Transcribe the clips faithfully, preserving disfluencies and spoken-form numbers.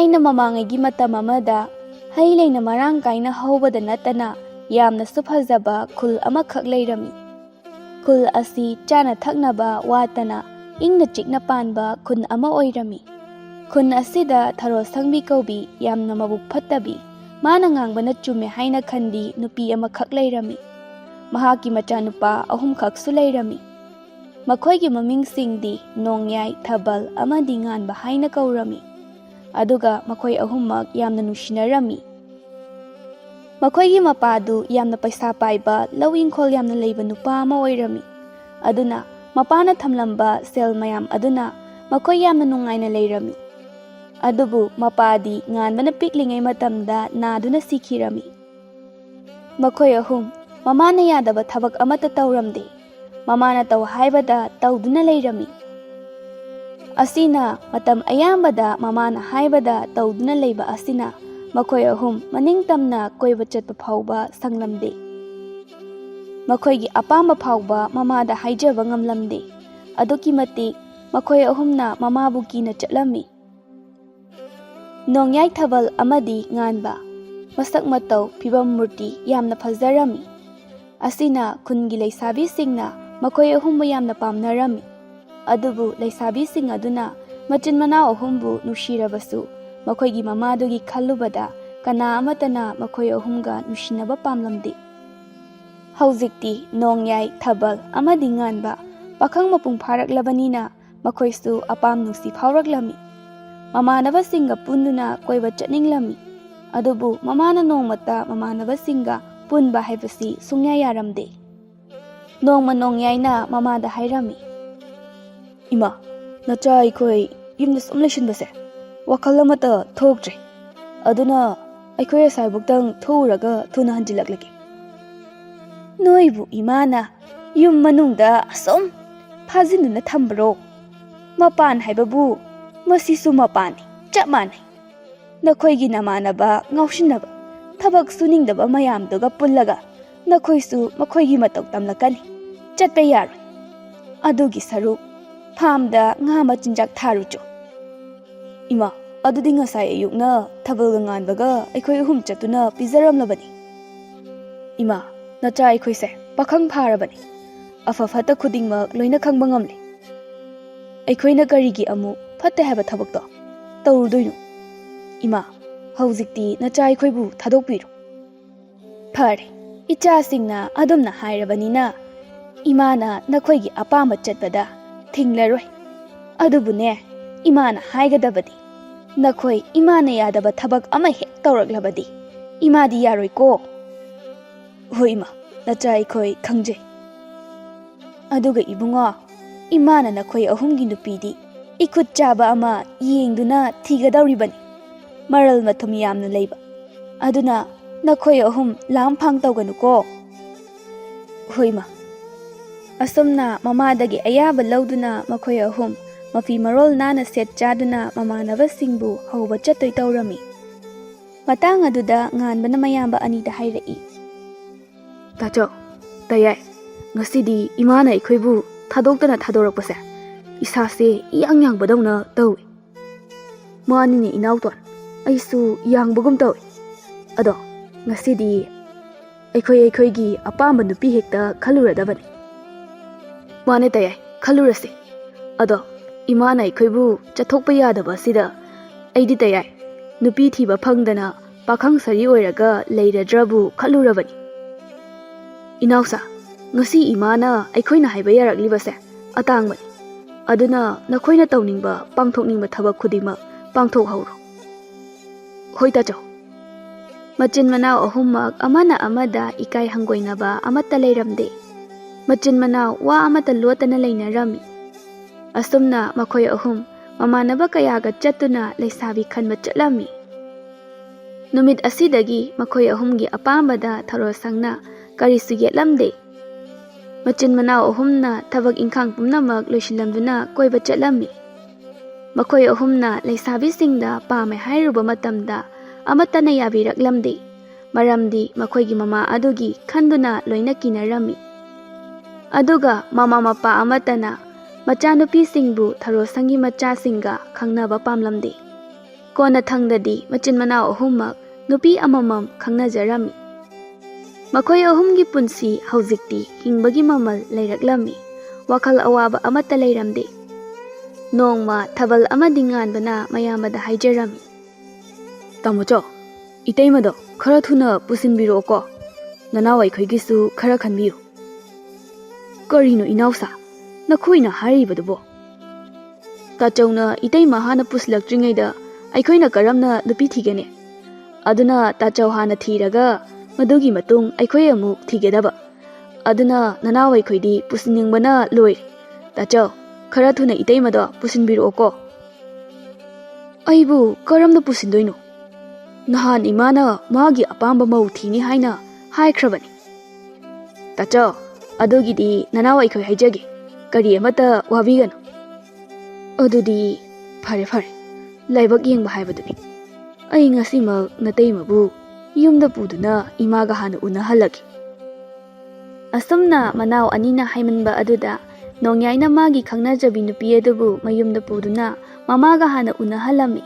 ꯑꯩꯅ ꯃꯃꯥꯡꯉꯩꯒꯤ ꯃꯇꯝ ꯑꯃꯗ ꯍꯩ ꯂꯩꯅ ꯃꯔꯥꯡ ꯀꯥꯏꯅ ꯍꯧꯕꯗ ꯅꯠꯇꯅ ꯌꯥꯝꯅꯁꯨ ꯐꯖꯕ ꯈꯨꯜ ꯑꯃꯈꯛ ꯂꯩꯔꯝꯃꯤ꯫ ꯈꯨꯜ ꯑꯁꯤ ꯆꯥꯅ ꯊꯛꯅꯕ ꯋꯥꯠꯇꯅ ꯏꯪꯅ ꯆꯤꯛꯅ ꯄꯥꯟꯕ ꯈꯨꯟ ꯑꯃ ꯑꯣꯏꯔꯝꯃꯤ꯫ ꯈꯨꯟ ꯑꯁꯤꯗ ꯊꯔꯣ ꯁꯪꯕꯤ ꯀꯧꯕꯤ ꯌꯥꯝꯅ ꯃꯕꯨꯛ ꯐꯠꯇꯕꯤ, ꯃꯥꯅ ꯉꯥꯡꯕꯅ ꯆꯨꯝꯃꯦ ꯍꯥꯏꯅ ꯈꯟꯕꯤ ꯅꯨꯄꯤ ꯑꯃꯈꯛ ꯂꯩꯔꯝꯃꯤ꯫ ꯃꯍꯥꯛꯀꯤ ꯃꯆꯥꯅꯨꯄꯥ ꯑꯍꯨꯝꯈꯛꯁꯨ ꯂꯩꯔꯝꯃꯤ꯫ ꯃꯈꯣꯏꯒꯤ ꯃꯃꯤꯡꯁꯤꯡꯗꯤ ꯅꯣꯡꯌꯥꯏ, ꯊꯥꯕꯜ ꯑꯃꯗꯤ ꯉꯥꯟꯕ ꯍꯥꯏꯅ ꯀꯧꯔꯝꯃꯤ꯫ ꯑꯗꯨꯒ ꯃꯈꯣꯏ ꯑꯍꯨꯝꯃꯛ ꯌꯥꯝꯅ ꯅꯨꯡꯁꯤꯅꯔꯝꯃꯤ꯫ ꯃꯈꯣꯏꯒꯤ ꯃꯄꯥꯗꯨ ꯌꯥꯝꯅ ꯄꯩꯁꯥ ꯄꯥꯏꯕ, ꯂꯧ ꯏꯪꯈꯣꯜ ꯌꯥꯝꯅ ꯂꯩꯕ ꯅꯨꯄꯥ ꯑꯃ ꯑꯣꯏꯔꯝꯃꯤ꯫ ꯑꯗꯨꯅ ꯃꯄꯥꯅ ꯊꯝꯂꯝꯕ ꯁꯦꯜ ꯃꯌꯥꯝ ꯑꯗꯨꯅ ꯃꯈꯣꯏ ꯌꯥꯝꯅ ꯅꯨꯡꯉꯥꯏꯅ ꯂꯩꯔꯝꯃꯤ꯫ ꯑꯗꯨꯕꯨ ꯃꯄꯥꯗꯤ ꯉꯥꯟꯕꯅ ꯄꯤꯛꯂꯤꯉꯩ ꯃꯇꯝꯗ ꯅꯥꯗꯨꯅ ꯁꯤꯈꯤꯔꯝꯃꯤ꯫ ꯃꯈꯣꯏ ꯑꯍꯨꯝ ꯃꯃꯥꯅ ꯌꯥꯗꯕ ꯊꯕꯛ ꯑꯃꯠꯇ ꯇꯧꯔꯝꯗꯦ꯫ ꯃꯃꯥꯅ ꯇꯧ ꯍꯥꯏꯕꯗ ꯇꯧꯗꯨꯅ ꯂꯩꯔꯝꯃꯤ꯫ ꯑꯁꯤꯅ ꯃꯇꯝ ꯑꯌꯥꯝꯕꯗ ꯃꯃꯥꯅ ꯍꯥꯏꯕꯗ ꯇꯧꯗꯨꯅ ꯂꯩꯕ ꯑꯁꯤꯅ ꯃꯈꯣꯏ ꯑꯍꯨꯝ ꯃꯅꯤꯡ ꯇꯝꯅ ꯀꯣꯏꯕ ꯆꯠꯄ ꯐꯥꯎꯕ ꯁꯪꯂꯝꯗꯦ꯫ ꯃꯈꯣꯏꯒꯤ ꯑꯄꯥꯝꯕ ꯐꯥꯎꯕ ꯃꯃꯥꯗ ꯍꯥꯏꯖꯕ ꯉꯝꯂꯝꯗꯦ꯫ ꯑꯗꯨꯛꯀꯤ ꯃꯇꯤꯛ ꯃꯈꯣꯏ ꯑꯍꯨꯝꯅ ꯃꯃꯥꯕꯨ ꯀꯤꯅ ꯆꯠꯂꯝꯃꯤ꯫ ꯅꯣꯡꯌꯥꯏ, ꯊꯥꯕꯜ ꯑꯃꯗꯤ ꯉꯥꯟꯕ꯫ ꯃꯁꯛ ꯃꯇꯧ, ꯐꯤꯕꯝ ꯃꯨꯔꯇꯤ ꯌꯥꯝꯅ ꯐꯖꯔꯝꯃꯤ꯫ ꯑꯁꯤꯅ ꯈꯨꯟꯒꯤ ꯂꯩꯁꯥꯕꯤꯁꯤꯡꯅ ꯃꯈꯣꯏ ꯑꯍꯨꯝꯕꯨ ꯌꯥꯝꯅ ꯄꯥꯝꯅꯔꯝꯃꯤ꯫ ꯑꯗꯨꯕꯨ ꯂꯩꯁꯥꯕꯤꯁꯤꯡ ꯑꯗꯨꯅ ꯃꯆꯤꯟ ꯃꯅꯥꯎ ꯑꯍꯨꯝꯕꯨ ꯅꯨꯡꯁꯤꯔꯕꯁꯨ, ꯃꯈꯣꯏꯒꯤ ꯃꯃꯥꯗꯨꯒꯤ ꯈꯜꯂꯨꯕꯗ ꯀꯅꯥ ꯑꯃꯠꯇꯅ ꯃꯈꯣꯏ ꯑꯍꯨꯝꯒ ꯅꯨꯡꯁꯤꯅꯕ ꯄꯥꯝꯂꯝꯗꯦ꯫ ꯍꯧꯖꯤꯛꯇꯤ ꯅꯣꯡꯌꯥꯏ, ꯊꯥꯕꯜ ꯑꯃꯗꯤ ꯉꯥꯟꯕ ꯄꯥꯈꯪ ꯃꯄꯨꯡ ꯐꯥꯔꯛꯂꯕꯅꯤꯅ ꯃꯈꯣꯏꯁꯨ ꯑꯄꯥꯝ ꯅꯨꯡꯁꯤ ꯐꯥꯎꯔꯛꯂꯝꯃꯤ꯫ ꯃꯃꯥꯟꯅꯕꯁꯤꯡꯒ ꯄꯨꯟꯗꯨꯅ ꯀꯣꯏꯕ ꯆꯠꯅꯤꯡꯂꯝꯃꯤ꯫ ꯑꯗꯨꯕꯨ ꯃꯃꯥꯅ ꯅꯣꯡꯃꯇ ꯃꯃꯥꯟꯅꯕꯁꯤꯡꯒ ꯄꯨꯟꯕ ꯍꯥꯏꯕꯁꯤ ꯁꯨꯡꯌꯥ ꯌꯥꯔꯝꯗꯦ꯫ ꯅꯣꯡꯃ ꯅꯣꯡꯌꯥꯏꯅ ꯃꯃꯥꯗ ꯍꯥꯏꯔꯝꯃꯤ, "ꯏꯃꯥ, ꯅꯆꯥ ꯑꯩꯈꯣꯏ ꯌꯨꯝꯗ ꯁꯨꯝ ꯂꯩꯁꯤꯟꯕꯁꯦ ꯋꯥꯈꯜ ꯑꯃꯠꯇ ꯊꯣꯛꯇ꯭ꯔꯦ꯫ ꯑꯗꯨꯅ ꯑꯩꯈꯣꯏ ꯑꯁꯥꯏꯕꯨꯛꯇꯪ ꯊꯣꯛꯎꯔꯒ ꯊꯨꯅ ꯍꯟꯖꯤꯜꯂꯛꯂꯒꯦ꯫" "ꯅꯣꯏꯕꯨ ꯏꯃꯥꯅ ꯌꯨꯝ ꯃꯅꯨꯡꯗ ꯑꯁꯨꯝ ꯐꯥꯖꯤꯟꯗꯨꯅ ꯊꯝꯕ꯭ꯔꯣ? ꯃꯄꯥꯟ ꯍꯥꯏꯕꯕꯨ ꯃꯁꯤꯁꯨ ꯃꯄꯥꯟꯅꯤ, ꯆꯞ ꯃꯥꯟꯅꯩ꯫ ꯅꯈꯣꯏꯒꯤ ꯅꯃꯥꯟꯅꯕ ꯉꯥꯎꯁꯤꯟꯅꯕ, ꯊꯕꯛ ꯁꯨꯅꯤꯡꯗꯕ ꯃꯌꯥꯝꯗꯨꯒ ꯄꯨꯜꯂꯒ ꯅꯈꯣꯏꯁꯨ ꯃꯈꯣꯏꯒꯤ ꯃꯇꯧ ꯇꯝꯂꯛꯀꯅꯤ꯫ ꯆꯠꯄ ꯌꯥꯔꯣꯏ꯫ ꯑꯗꯨꯒꯤ ꯁꯔꯨꯛ ꯐꯥꯝꯗ ꯉꯥ ꯃꯆꯤꯟꯖꯥꯛ ꯊꯥꯔꯨꯆꯣ꯫" "ꯏꯃꯥ, ꯑꯗꯨꯗꯤ ꯉꯁꯥꯏ ꯑꯌꯨꯛꯅ ꯊꯥꯕꯜꯒ ꯉꯥꯟꯕꯒ ꯑꯩꯈꯣꯏ ꯑꯍꯨꯝ ꯆꯠꯇꯨꯅ ꯄꯤꯖꯔꯝꯂꯕꯅꯤ꯫ ꯏꯃꯥ, ꯅꯆꯥ ꯑꯩꯈꯣꯏꯁꯦ ꯄꯥꯈꯪ ꯐꯥꯔꯕꯅꯤ꯫ ꯑꯐ ꯐꯠꯇ ꯈꯨꯗꯤꯡꯃꯛ ꯂꯣꯏꯅ ꯈꯪꯕ ꯉꯝꯂꯦ꯫ ꯑꯩꯈꯣꯏꯅ ꯀꯔꯤꯒꯤ ꯑꯃꯨꯛ ꯐꯠꯇꯦ ꯍꯥꯏꯕ ꯊꯕꯛꯇꯣ ꯇꯧꯔꯨꯗꯣꯏꯅꯣ? ꯏꯃꯥ, ꯍꯧꯖꯤꯛꯇꯤ ꯅꯆꯥ ꯑꯩꯈꯣꯏꯕꯨ ꯊꯥꯗꯣꯛꯄꯤꯔꯣ꯫ ꯐꯔꯦ, ꯏꯆꯥꯁꯤꯡꯅ ꯑꯗꯨꯝꯅ ꯍꯥꯏꯔꯕꯅꯤꯅ ꯏꯃꯥꯅ ꯅꯈꯣꯏꯒꯤ ꯑꯄꯥꯝꯕ ꯆꯠꯄꯗ ꯊꯤꯡꯂꯔꯣꯏ꯫ ꯑꯗꯨꯕꯨꯅꯦ, ꯏꯃꯥꯅ ꯍꯥꯏꯒꯗꯕꯗꯤ, ꯅꯈꯣꯏ ꯏꯃꯥꯅ ꯌꯥꯗꯕ ꯊꯕꯛ ꯑꯃ ꯍꯦꯛ ꯇꯧꯔꯛꯂꯕꯗꯤ ꯏꯃꯥꯗꯤ ꯌꯥꯔꯣꯏꯀꯣ꯫ ꯍꯣꯏ ꯏꯃꯥ, ꯅꯆꯥ ꯑꯩꯈꯣꯏ ꯈꯪꯖꯩ꯫ ꯑꯗꯨꯒ ꯏꯕꯨꯡꯉꯣ, ꯏꯃꯥꯅ ꯅꯈꯣꯏ ꯑꯍꯨꯝꯒꯤ ꯅꯨꯄꯤꯗꯤ ꯏꯈꯨꯠ ꯆꯥꯕ ꯑꯃ ꯌꯦꯡꯗꯨꯅ ꯊꯤꯒꯗꯧꯔꯤꯕꯅꯤ꯫ ꯃꯔꯜ ꯃꯊꯨꯝ ꯌꯥꯝꯅ ꯂꯩꯕ꯫ ꯑꯗꯨꯅ ꯅꯈꯣꯏ ꯑꯍꯨꯝ ꯂꯥꯝ ꯐꯥꯡ ꯇꯧꯒꯅꯨꯀꯣ꯫ ꯍꯣꯏ ꯏꯃꯥ꯫ ꯑꯁꯨꯝꯅ ꯃꯃꯥꯗꯒꯤ ꯑꯌꯥꯕ ꯂꯧꯗꯨꯅ ꯃꯈꯣꯏ ꯑꯍꯨꯝ ꯃꯐꯤ ꯃꯔꯣꯜ ꯅꯥꯟꯅ ꯁꯦꯠ ꯆꯥꯗꯨꯅ ꯃꯃꯥꯟꯅꯕꯁꯤꯡꯕꯨ ꯍꯧꯕ ꯆꯠꯇꯣꯏ ꯇꯧꯔꯝꯃꯤ꯫ ꯃꯇꯥꯡ ꯑꯗꯨꯗ ꯉꯥꯟꯕꯅ ꯃꯌꯥꯝꯕ ꯑꯅꯤꯗ ꯍꯥꯏꯔꯛꯏ꯫ ꯇꯥꯆꯧ, ꯇꯌꯥꯏ, ꯉꯁꯤꯗꯤ ꯏꯃꯥꯅ ꯑꯩꯈꯣꯏꯕꯨ ꯊꯥꯗꯣꯛꯇꯅ ꯊꯥꯗꯣꯔꯛꯄꯁꯦ ꯏꯁꯥꯁꯦ ꯏꯌꯥꯡ ꯌꯥꯡꯕꯗꯧꯅ ꯇꯧꯏ꯫ ꯃꯥꯅꯤꯅꯦ ꯏꯅꯥꯎꯇꯣꯟ, ꯑꯩꯁꯨ ꯌꯥꯡꯕꯒꯨꯝ ꯇꯧꯏ꯫ ꯑꯗꯣ ꯉꯁꯤꯗꯤ ꯑꯩꯈꯣꯏ ꯑꯩꯈꯣꯏꯒꯤ ꯑꯄꯥꯝꯕ ꯅꯨꯄꯤ ꯍꯦꯛꯇ ꯈꯜꯂꯨꯔꯗꯕꯅꯤ꯫ ꯃꯥꯅꯦ ꯇꯌꯥꯏ, ꯈꯜꯂꯨꯔꯁꯤ꯫ ꯑꯗꯣ ꯏꯃꯥꯅ ꯑꯩꯈꯣꯏꯕꯨ ꯆꯠꯊꯣꯛꯄ ꯌꯥꯗꯕ ꯑꯁꯤꯗ ꯑꯩꯗꯤ ꯇꯌꯥꯏ, ꯅꯨꯄꯤ ꯊꯤꯕ ꯐꯪꯗꯅ ꯄꯥꯈꯪ ꯁꯔꯤ ꯑꯣꯏꯔꯒ ꯂꯩꯔꯗ꯭ꯔꯕꯨ ꯈꯜꯂꯨꯔꯕꯅꯤ꯫ ꯏꯅꯥꯎꯁꯥ, ꯉꯁꯤ ꯏꯃꯥꯅ ꯑꯩꯈꯣꯏꯅ ꯍꯥꯏꯕ ꯌꯥꯔꯛꯂꯤꯕꯁꯦ ꯑꯇꯥꯡꯕꯅꯤ꯫ ꯑꯗꯨꯅ ꯅꯈꯣꯏꯅ ꯇꯧꯅꯤꯡꯕ, ꯄꯥꯡꯊꯣꯛꯅꯤꯡꯕ ꯊꯕꯛ ꯈꯨꯗꯤꯡꯃꯛ ꯄꯥꯡꯊꯣꯛꯍꯧꯔꯣ꯫ ꯍꯣꯏ ꯇꯥꯆꯧ꯫ ꯃꯆꯤꯟ ꯃꯅꯥꯎ ꯑꯍꯨꯝꯃꯛ ꯑꯃꯅ ꯑꯃꯗ ꯏꯀꯥꯏ ꯍꯪꯒꯣꯏꯅꯕ ꯑꯃꯠꯇ ꯂꯩꯔꯝꯗꯦ꯫ ꯃꯆꯤꯟ ꯃꯅꯥꯎ ꯋꯥ ꯑꯃꯠꯇ ꯂꯣꯠꯇꯅ ꯂꯩꯅꯔꯝꯃꯤ꯫ ꯑꯁꯨꯝꯅ ꯃꯈꯣꯏ ꯑꯍꯨꯝ ꯃꯃꯥꯟꯅꯕ ꯀꯌꯥꯒ ꯆꯠꯇꯨꯅ ꯂꯩꯁꯥꯕꯤ ꯈꯟꯕ ꯆꯠꯂꯝꯃꯤ꯫ ꯅꯨꯃꯤꯠ ꯑꯁꯤꯗꯒꯤ ꯃꯈꯣꯏ ꯑꯍꯨꯝꯒꯤ ꯑꯄꯥꯝꯕꯗ ꯊꯔꯣ ꯁꯪꯅ ꯀꯔꯤꯁꯨ ꯌꯦꯠꯂꯝꯗꯦ꯫ ꯃꯆꯤꯟ ꯃꯅꯥꯎ ꯑꯍꯨꯝꯅ ꯊꯕꯛ ꯏꯪꯈꯥꯡ ꯄꯨꯝꯅꯃꯛ ꯂꯣꯏꯁꯤꯜꯂꯝꯗꯨꯅ ꯀꯣꯏꯕ ꯆꯠꯂꯝꯃꯤ꯫ ꯃꯈꯣꯏ ꯑꯍꯨꯝꯅ ꯂꯩꯁꯥꯕꯤꯁꯤꯡꯗ ꯄꯥꯝꯃꯦ ꯍꯥꯏꯔꯨꯕ ꯃꯇꯝꯗ ꯑꯃꯠꯇꯅ ꯌꯥꯕꯤꯔꯛꯂꯝꯗꯦ, ꯃꯔꯝꯗꯤ ꯃꯈꯣꯏꯒꯤ ꯃꯃꯥ ꯑꯗꯨꯒꯤ ꯈꯟꯗꯨꯅ ꯂꯣꯏꯅ ꯀꯤꯅꯔꯝꯃꯤ꯫ ꯑꯗꯨꯒ ꯃꯃꯥ ꯃꯄꯥ ꯑꯃꯠꯇꯅ ꯃꯆꯥꯅꯨꯄꯤꯁꯤꯡꯕꯨ ꯊꯔꯣꯁꯪꯒꯤ ꯃꯆꯥꯁꯤꯡꯒ ꯈꯪꯅꯕ ꯄꯥꯝꯂꯝꯗꯦ꯫ ꯀꯣꯟꯅꯊꯪꯗꯗꯤ ꯃꯆꯤꯟ ꯃꯅꯥꯎ ꯑꯍꯨꯝꯃꯛ ꯅꯨꯄꯤ ꯑꯃꯃꯝ ꯈꯪꯅꯖꯔꯝꯃꯤ꯫ ꯃꯈꯣꯏ ꯑꯍꯨꯝꯒꯤ ꯄꯨꯟꯁꯤ ꯍꯧꯖꯤꯛꯇꯤ ꯍꯤꯡꯕꯒꯤ ꯃꯃꯜ ꯂꯩꯔꯛꯂꯝꯃꯤ꯫ ꯋꯥꯈꯜ ꯑꯋꯥꯕ ꯑꯃꯠꯇ ꯂꯩꯔꯝꯗꯦ꯫ ꯅꯣꯡꯃ ꯊꯥꯕꯜ ꯑꯃꯗꯤ ꯉꯥꯟꯕꯅ ꯃꯌꯥꯝꯕꯗ ꯍꯥꯏꯖꯔꯝꯃꯤ꯫ "ꯇꯥꯃꯣꯆꯧ, ꯏꯇꯩꯃꯗꯣ ꯈꯔ ꯊꯨꯅ ꯄꯨꯁꯤꯟꯕꯤꯔꯛꯑꯣꯀꯣ꯫ ꯅꯅꯥꯎ ꯑꯩꯈꯣꯏꯒꯤꯁꯨ ꯈꯔ ꯈꯟꯕꯤꯌꯨ꯫" "ꯀꯔꯤꯅꯣ ꯏꯅꯥꯎꯁꯥ, ꯅꯈꯣꯏꯅ ꯍꯥꯏꯔꯤꯕꯗꯨꯕꯣ?" "ꯇꯥꯆꯧꯅ ꯏꯇꯩꯃ ꯍꯥꯟꯅ ꯄꯨꯁꯤꯜꯂꯛꯇ꯭ꯔꯤꯉꯩꯗ ꯑꯩꯈꯣꯏꯅ ꯀꯔꯝꯅ ꯅꯨꯄꯤ ꯊꯤꯒꯅꯤ? ꯑꯗꯨꯅ ꯇꯥꯆꯧ ꯍꯥꯟꯅ ꯊꯤꯔꯒ ꯃꯗꯨꯒꯤ ꯃꯇꯨꯡ ꯑꯩꯈꯣꯏ ꯑꯃꯨꯛ ꯊꯤꯒꯗꯕ꯫ ꯑꯗꯨꯅ ꯅꯅꯥꯎ ꯑꯩꯈꯣꯏꯗꯤ ꯄꯨꯁꯤꯟꯅꯤꯡꯕꯅ ꯂꯣꯏꯔꯦ꯫ ꯇꯥꯆꯧ, ꯈꯔ ꯊꯨꯅ ꯏꯇꯩꯃꯗꯣ ꯄꯨꯁꯤꯟꯕꯤꯔꯛꯑꯣꯀꯣ꯫" "ꯑꯩꯕꯨ ꯀꯔꯝꯅ ꯄꯨꯁꯤꯟꯗꯣꯏꯅꯣ? ꯅꯍꯥꯟ ꯏꯃꯥꯅ ꯃꯥꯒꯤ ꯑꯄꯥꯝꯕ ꯃꯧ ꯊꯤꯅꯤ ꯍꯥꯏꯅ ꯍꯥꯏꯈ꯭ꯔꯕꯅꯤ꯫" "ꯇꯥꯆꯧ, ꯑꯗꯨꯒꯤꯗꯤ ꯅꯅꯥꯎ ꯑꯩꯈꯣꯏ ꯍꯥꯏꯖꯒꯦ, ꯀꯔꯤ ꯑꯃꯠꯇ ꯋꯥꯕꯤꯒꯅꯨ꯫" "ꯑꯗꯨꯗꯤ ꯐꯔꯦ ꯐꯔꯦ, ꯂꯥꯏꯕꯛ ꯌꯦꯡꯕ ꯍꯥꯏꯕꯗꯨꯅꯤ꯫ ꯑꯩ ꯉꯁꯤꯃꯛ ꯅꯇꯩꯃꯕꯨ ꯌꯨꯝꯗ ꯄꯨꯗꯨꯅ ꯏꯃꯥꯒ ꯍꯥꯟꯅ ꯎꯅꯍꯜꯂꯒꯦ꯫" ꯑꯁꯨꯝꯅ ꯃꯅꯥꯎ ꯑꯅꯤꯅ ꯍꯥꯏꯃꯟꯕ ꯑꯗꯨꯗ ꯅꯣꯡꯌꯥꯏꯅ ꯃꯥꯒꯤ ꯈꯪꯅꯖꯕꯤ ꯅꯨꯄꯤ ꯑꯗꯨꯕꯨ ꯃꯌꯨꯝꯗ ꯄꯨꯗꯨꯅ ꯃꯃꯥꯒ ꯍꯥꯟꯅ ꯎꯅꯍꯜꯂꯝꯃꯤ꯫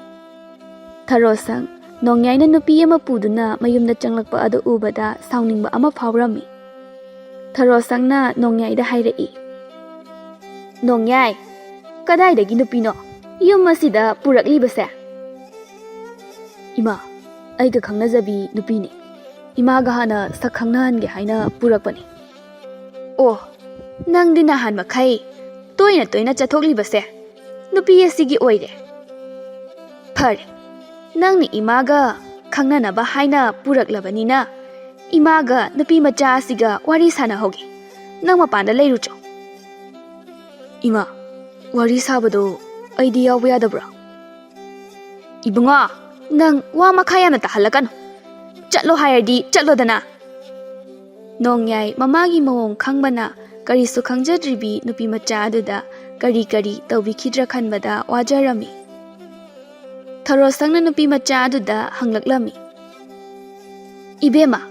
ꯊꯔꯣꯁꯪ, ꯅꯣꯡꯌꯥꯏꯅ ꯅꯨꯄꯤ ꯑꯃ ꯄꯨꯗꯨꯅ ꯃꯌꯨꯝꯗ ꯆꯪꯂꯛꯄ ꯑꯗꯨ ꯎꯕꯗ ꯁꯥꯎꯅꯤꯡꯕ ꯑꯃ ꯐꯥꯎꯔꯝꯃꯤ꯫ ꯊꯔꯣꯁꯪꯅ ꯅꯣꯡꯌꯥꯏꯗ ꯍꯥꯏꯔꯛꯏ, "ꯅꯣꯡꯌꯥꯏ, ꯀꯗꯥꯏꯗꯒꯤ ꯅꯨꯄꯤꯅꯣ ꯌꯨꯝ ꯑꯁꯤꯗ ꯄꯨꯔꯛꯂꯤꯕꯁꯦ?" "ꯏꯃꯥ, ꯑꯩꯒ ꯈꯪꯅꯖꯕꯤ ꯅꯨꯄꯤꯅꯤ꯫ ꯏꯃꯥꯒ ꯍꯥꯟꯅ ꯁꯛ ꯈꯪꯅꯍꯟꯒꯦ ꯍꯥꯏꯅ ꯄꯨꯔꯛꯄꯅꯤ꯫" "ꯑꯣ, ꯅꯪꯗꯤ ꯅꯍꯥꯟ ꯃꯈꯩ ꯇꯣꯏꯅ ꯇꯣꯏꯅ ꯆꯠꯊꯣꯛꯂꯤꯕꯁꯦ ꯅꯨꯄꯤ ꯑꯁꯤꯒꯤ ꯑꯣꯏꯔꯦ꯫ ꯐꯔꯦ, ꯅꯪꯅ ꯏꯃꯥꯒ ꯈꯪꯅꯅꯕ ꯍꯥꯏꯅ ꯄꯨꯔꯛꯂꯕꯅꯤꯅ, ꯏꯃꯥꯒ ꯅꯨꯄꯤ ꯃꯆꯥ ꯑꯁꯤꯒ ꯋꯥꯔꯤ ꯁꯥꯟꯅꯍꯧꯒꯦ꯫ ꯅꯪ ꯃꯄꯥꯟꯗ ꯂꯩꯔꯨꯆꯣ꯫" "ꯏꯃꯥ, ꯋꯥꯔꯤ ꯁꯥꯕꯗꯣ ꯑꯩꯗꯤ ꯌꯥꯎꯕ ꯌꯥꯗꯕ꯭ꯔꯥ?" "ꯏꯕꯨꯡꯉꯣ, ꯅꯪ ꯋꯥ ꯃꯈꯥ ꯌꯥꯝꯅ ꯇꯥꯍꯜꯂꯛꯀꯅꯨ꯫ ꯆꯠꯂꯣ ꯍꯥꯏꯔꯗꯤ ꯆꯠꯂꯣꯗꯅ꯫" ꯅꯣꯡꯌꯥꯏ ꯃꯃꯥꯒꯤ ꯃꯑꯣꯡ ꯈꯪꯕꯅ ꯀꯔꯤꯁꯨ ꯈꯪꯖꯗ꯭ꯔꯤꯕꯤ ꯅꯨꯄꯤ ꯃꯆꯥ ꯑꯗꯨꯗ ꯀꯔꯤ ꯀꯔꯤ ꯇꯧꯕꯤꯈꯤꯗ꯭ꯔꯥ ꯈꯟꯕꯗ ꯋꯥꯖꯔꯝꯃꯤ꯫ ꯊꯔꯣꯁꯪꯅ ꯅꯨꯄꯤ ꯃꯆꯥ ꯑꯗꯨꯗ ꯍꯪꯂꯛꯂꯝꯃꯤ, "ꯏꯕꯦꯝꯃ,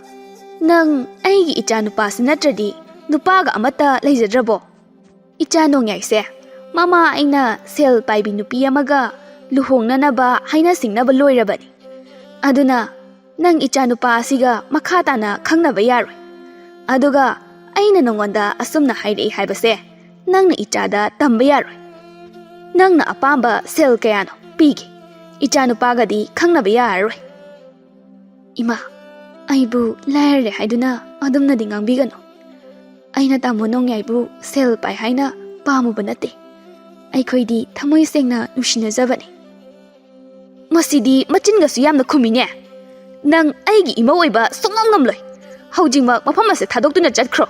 ꯅꯪ ꯑꯩꯒꯤ ꯏꯆꯥ ꯅꯨꯄꯥꯁꯤ ꯅꯠꯇ꯭ꯔꯗꯤ ꯅꯨꯄꯥꯒ ꯑꯃꯠꯇ ꯂꯩꯖꯗ꯭ꯔꯕꯣ? ꯏꯆꯥ ꯅꯣꯡꯌꯥꯏꯁꯦ ꯃꯃꯥ ꯑꯩꯅ ꯁꯦꯜ ꯄꯥꯏꯕꯤ ꯅꯨꯄꯤ ꯑꯃꯒ ꯂꯨꯍꯣꯡꯅꯅꯕ ꯍꯥꯏꯅ ꯁꯤꯡꯅꯕ ꯂꯣꯏꯔꯕꯅꯤ꯫ ꯑꯗꯨꯅ ꯅꯪ ꯏꯆꯥꯅꯨꯄꯥ ꯑꯁꯤꯒ ꯃꯈꯥ ꯇꯥꯅ ꯈꯪꯅꯕ ꯌꯥꯔꯣꯏ꯫ ꯑꯗꯨꯒ ꯑꯩꯅ ꯅꯉꯣꯟꯗ ꯑꯁꯨꯝꯅ ꯍꯥꯏꯔꯛꯏ ꯍꯥꯏꯕꯁꯦ ꯅꯪꯅ ꯏꯆꯥꯗ ꯇꯝꯕ ꯌꯥꯔꯣꯏ꯫ ꯅꯪꯅ ꯑꯄꯥꯝꯕ ꯁꯦꯜ ꯀꯌꯥꯅꯣ ꯄꯤꯒꯦ꯫ ꯏꯆꯥꯅꯨꯄꯥꯒꯗꯤ ꯈꯪꯅꯕ ꯌꯥꯔꯔꯣꯏ꯫ ꯏꯃꯥ, ꯑꯩꯕꯨ ꯂꯥꯏꯔꯔꯦ ꯍꯥꯏꯗꯨꯅ ꯑꯗꯨꯝꯅꯗꯤ ꯉꯥꯡꯕꯤꯒꯅꯨ꯫ ꯑꯩꯅ ꯇꯥꯃꯣ ꯅꯣꯡꯌꯥꯏꯕꯨ ꯁꯦꯜ ꯄꯥꯏ ꯍꯥꯏꯅ ꯄꯥꯝꯃꯨꯕ ꯅꯠꯇꯦ꯫ ꯑꯩꯈꯣꯏꯗꯤ ꯊꯃꯣꯏ ꯁꯦꯡꯅ ꯅꯨꯡꯁꯤꯅꯖꯕꯅꯤ꯫ ꯃꯁꯤꯗꯤ ꯃꯆꯤꯟꯒꯁꯨ ꯌꯥꯝꯅ ꯈꯨꯝꯃꯤꯅꯦ꯫ ꯅꯪ ꯑꯩꯒꯤ ꯏꯃꯧ ꯑꯣꯏꯕ ꯁꯨꯡꯉꯝ ꯉꯝꯂꯣꯏ꯫ ꯍꯧꯖꯤꯛꯃꯛ ꯃꯐꯝ ꯑꯁꯦ ꯊꯥꯗꯣꯛꯇꯨꯅ ꯆꯠꯈ꯭ꯔꯣ꯫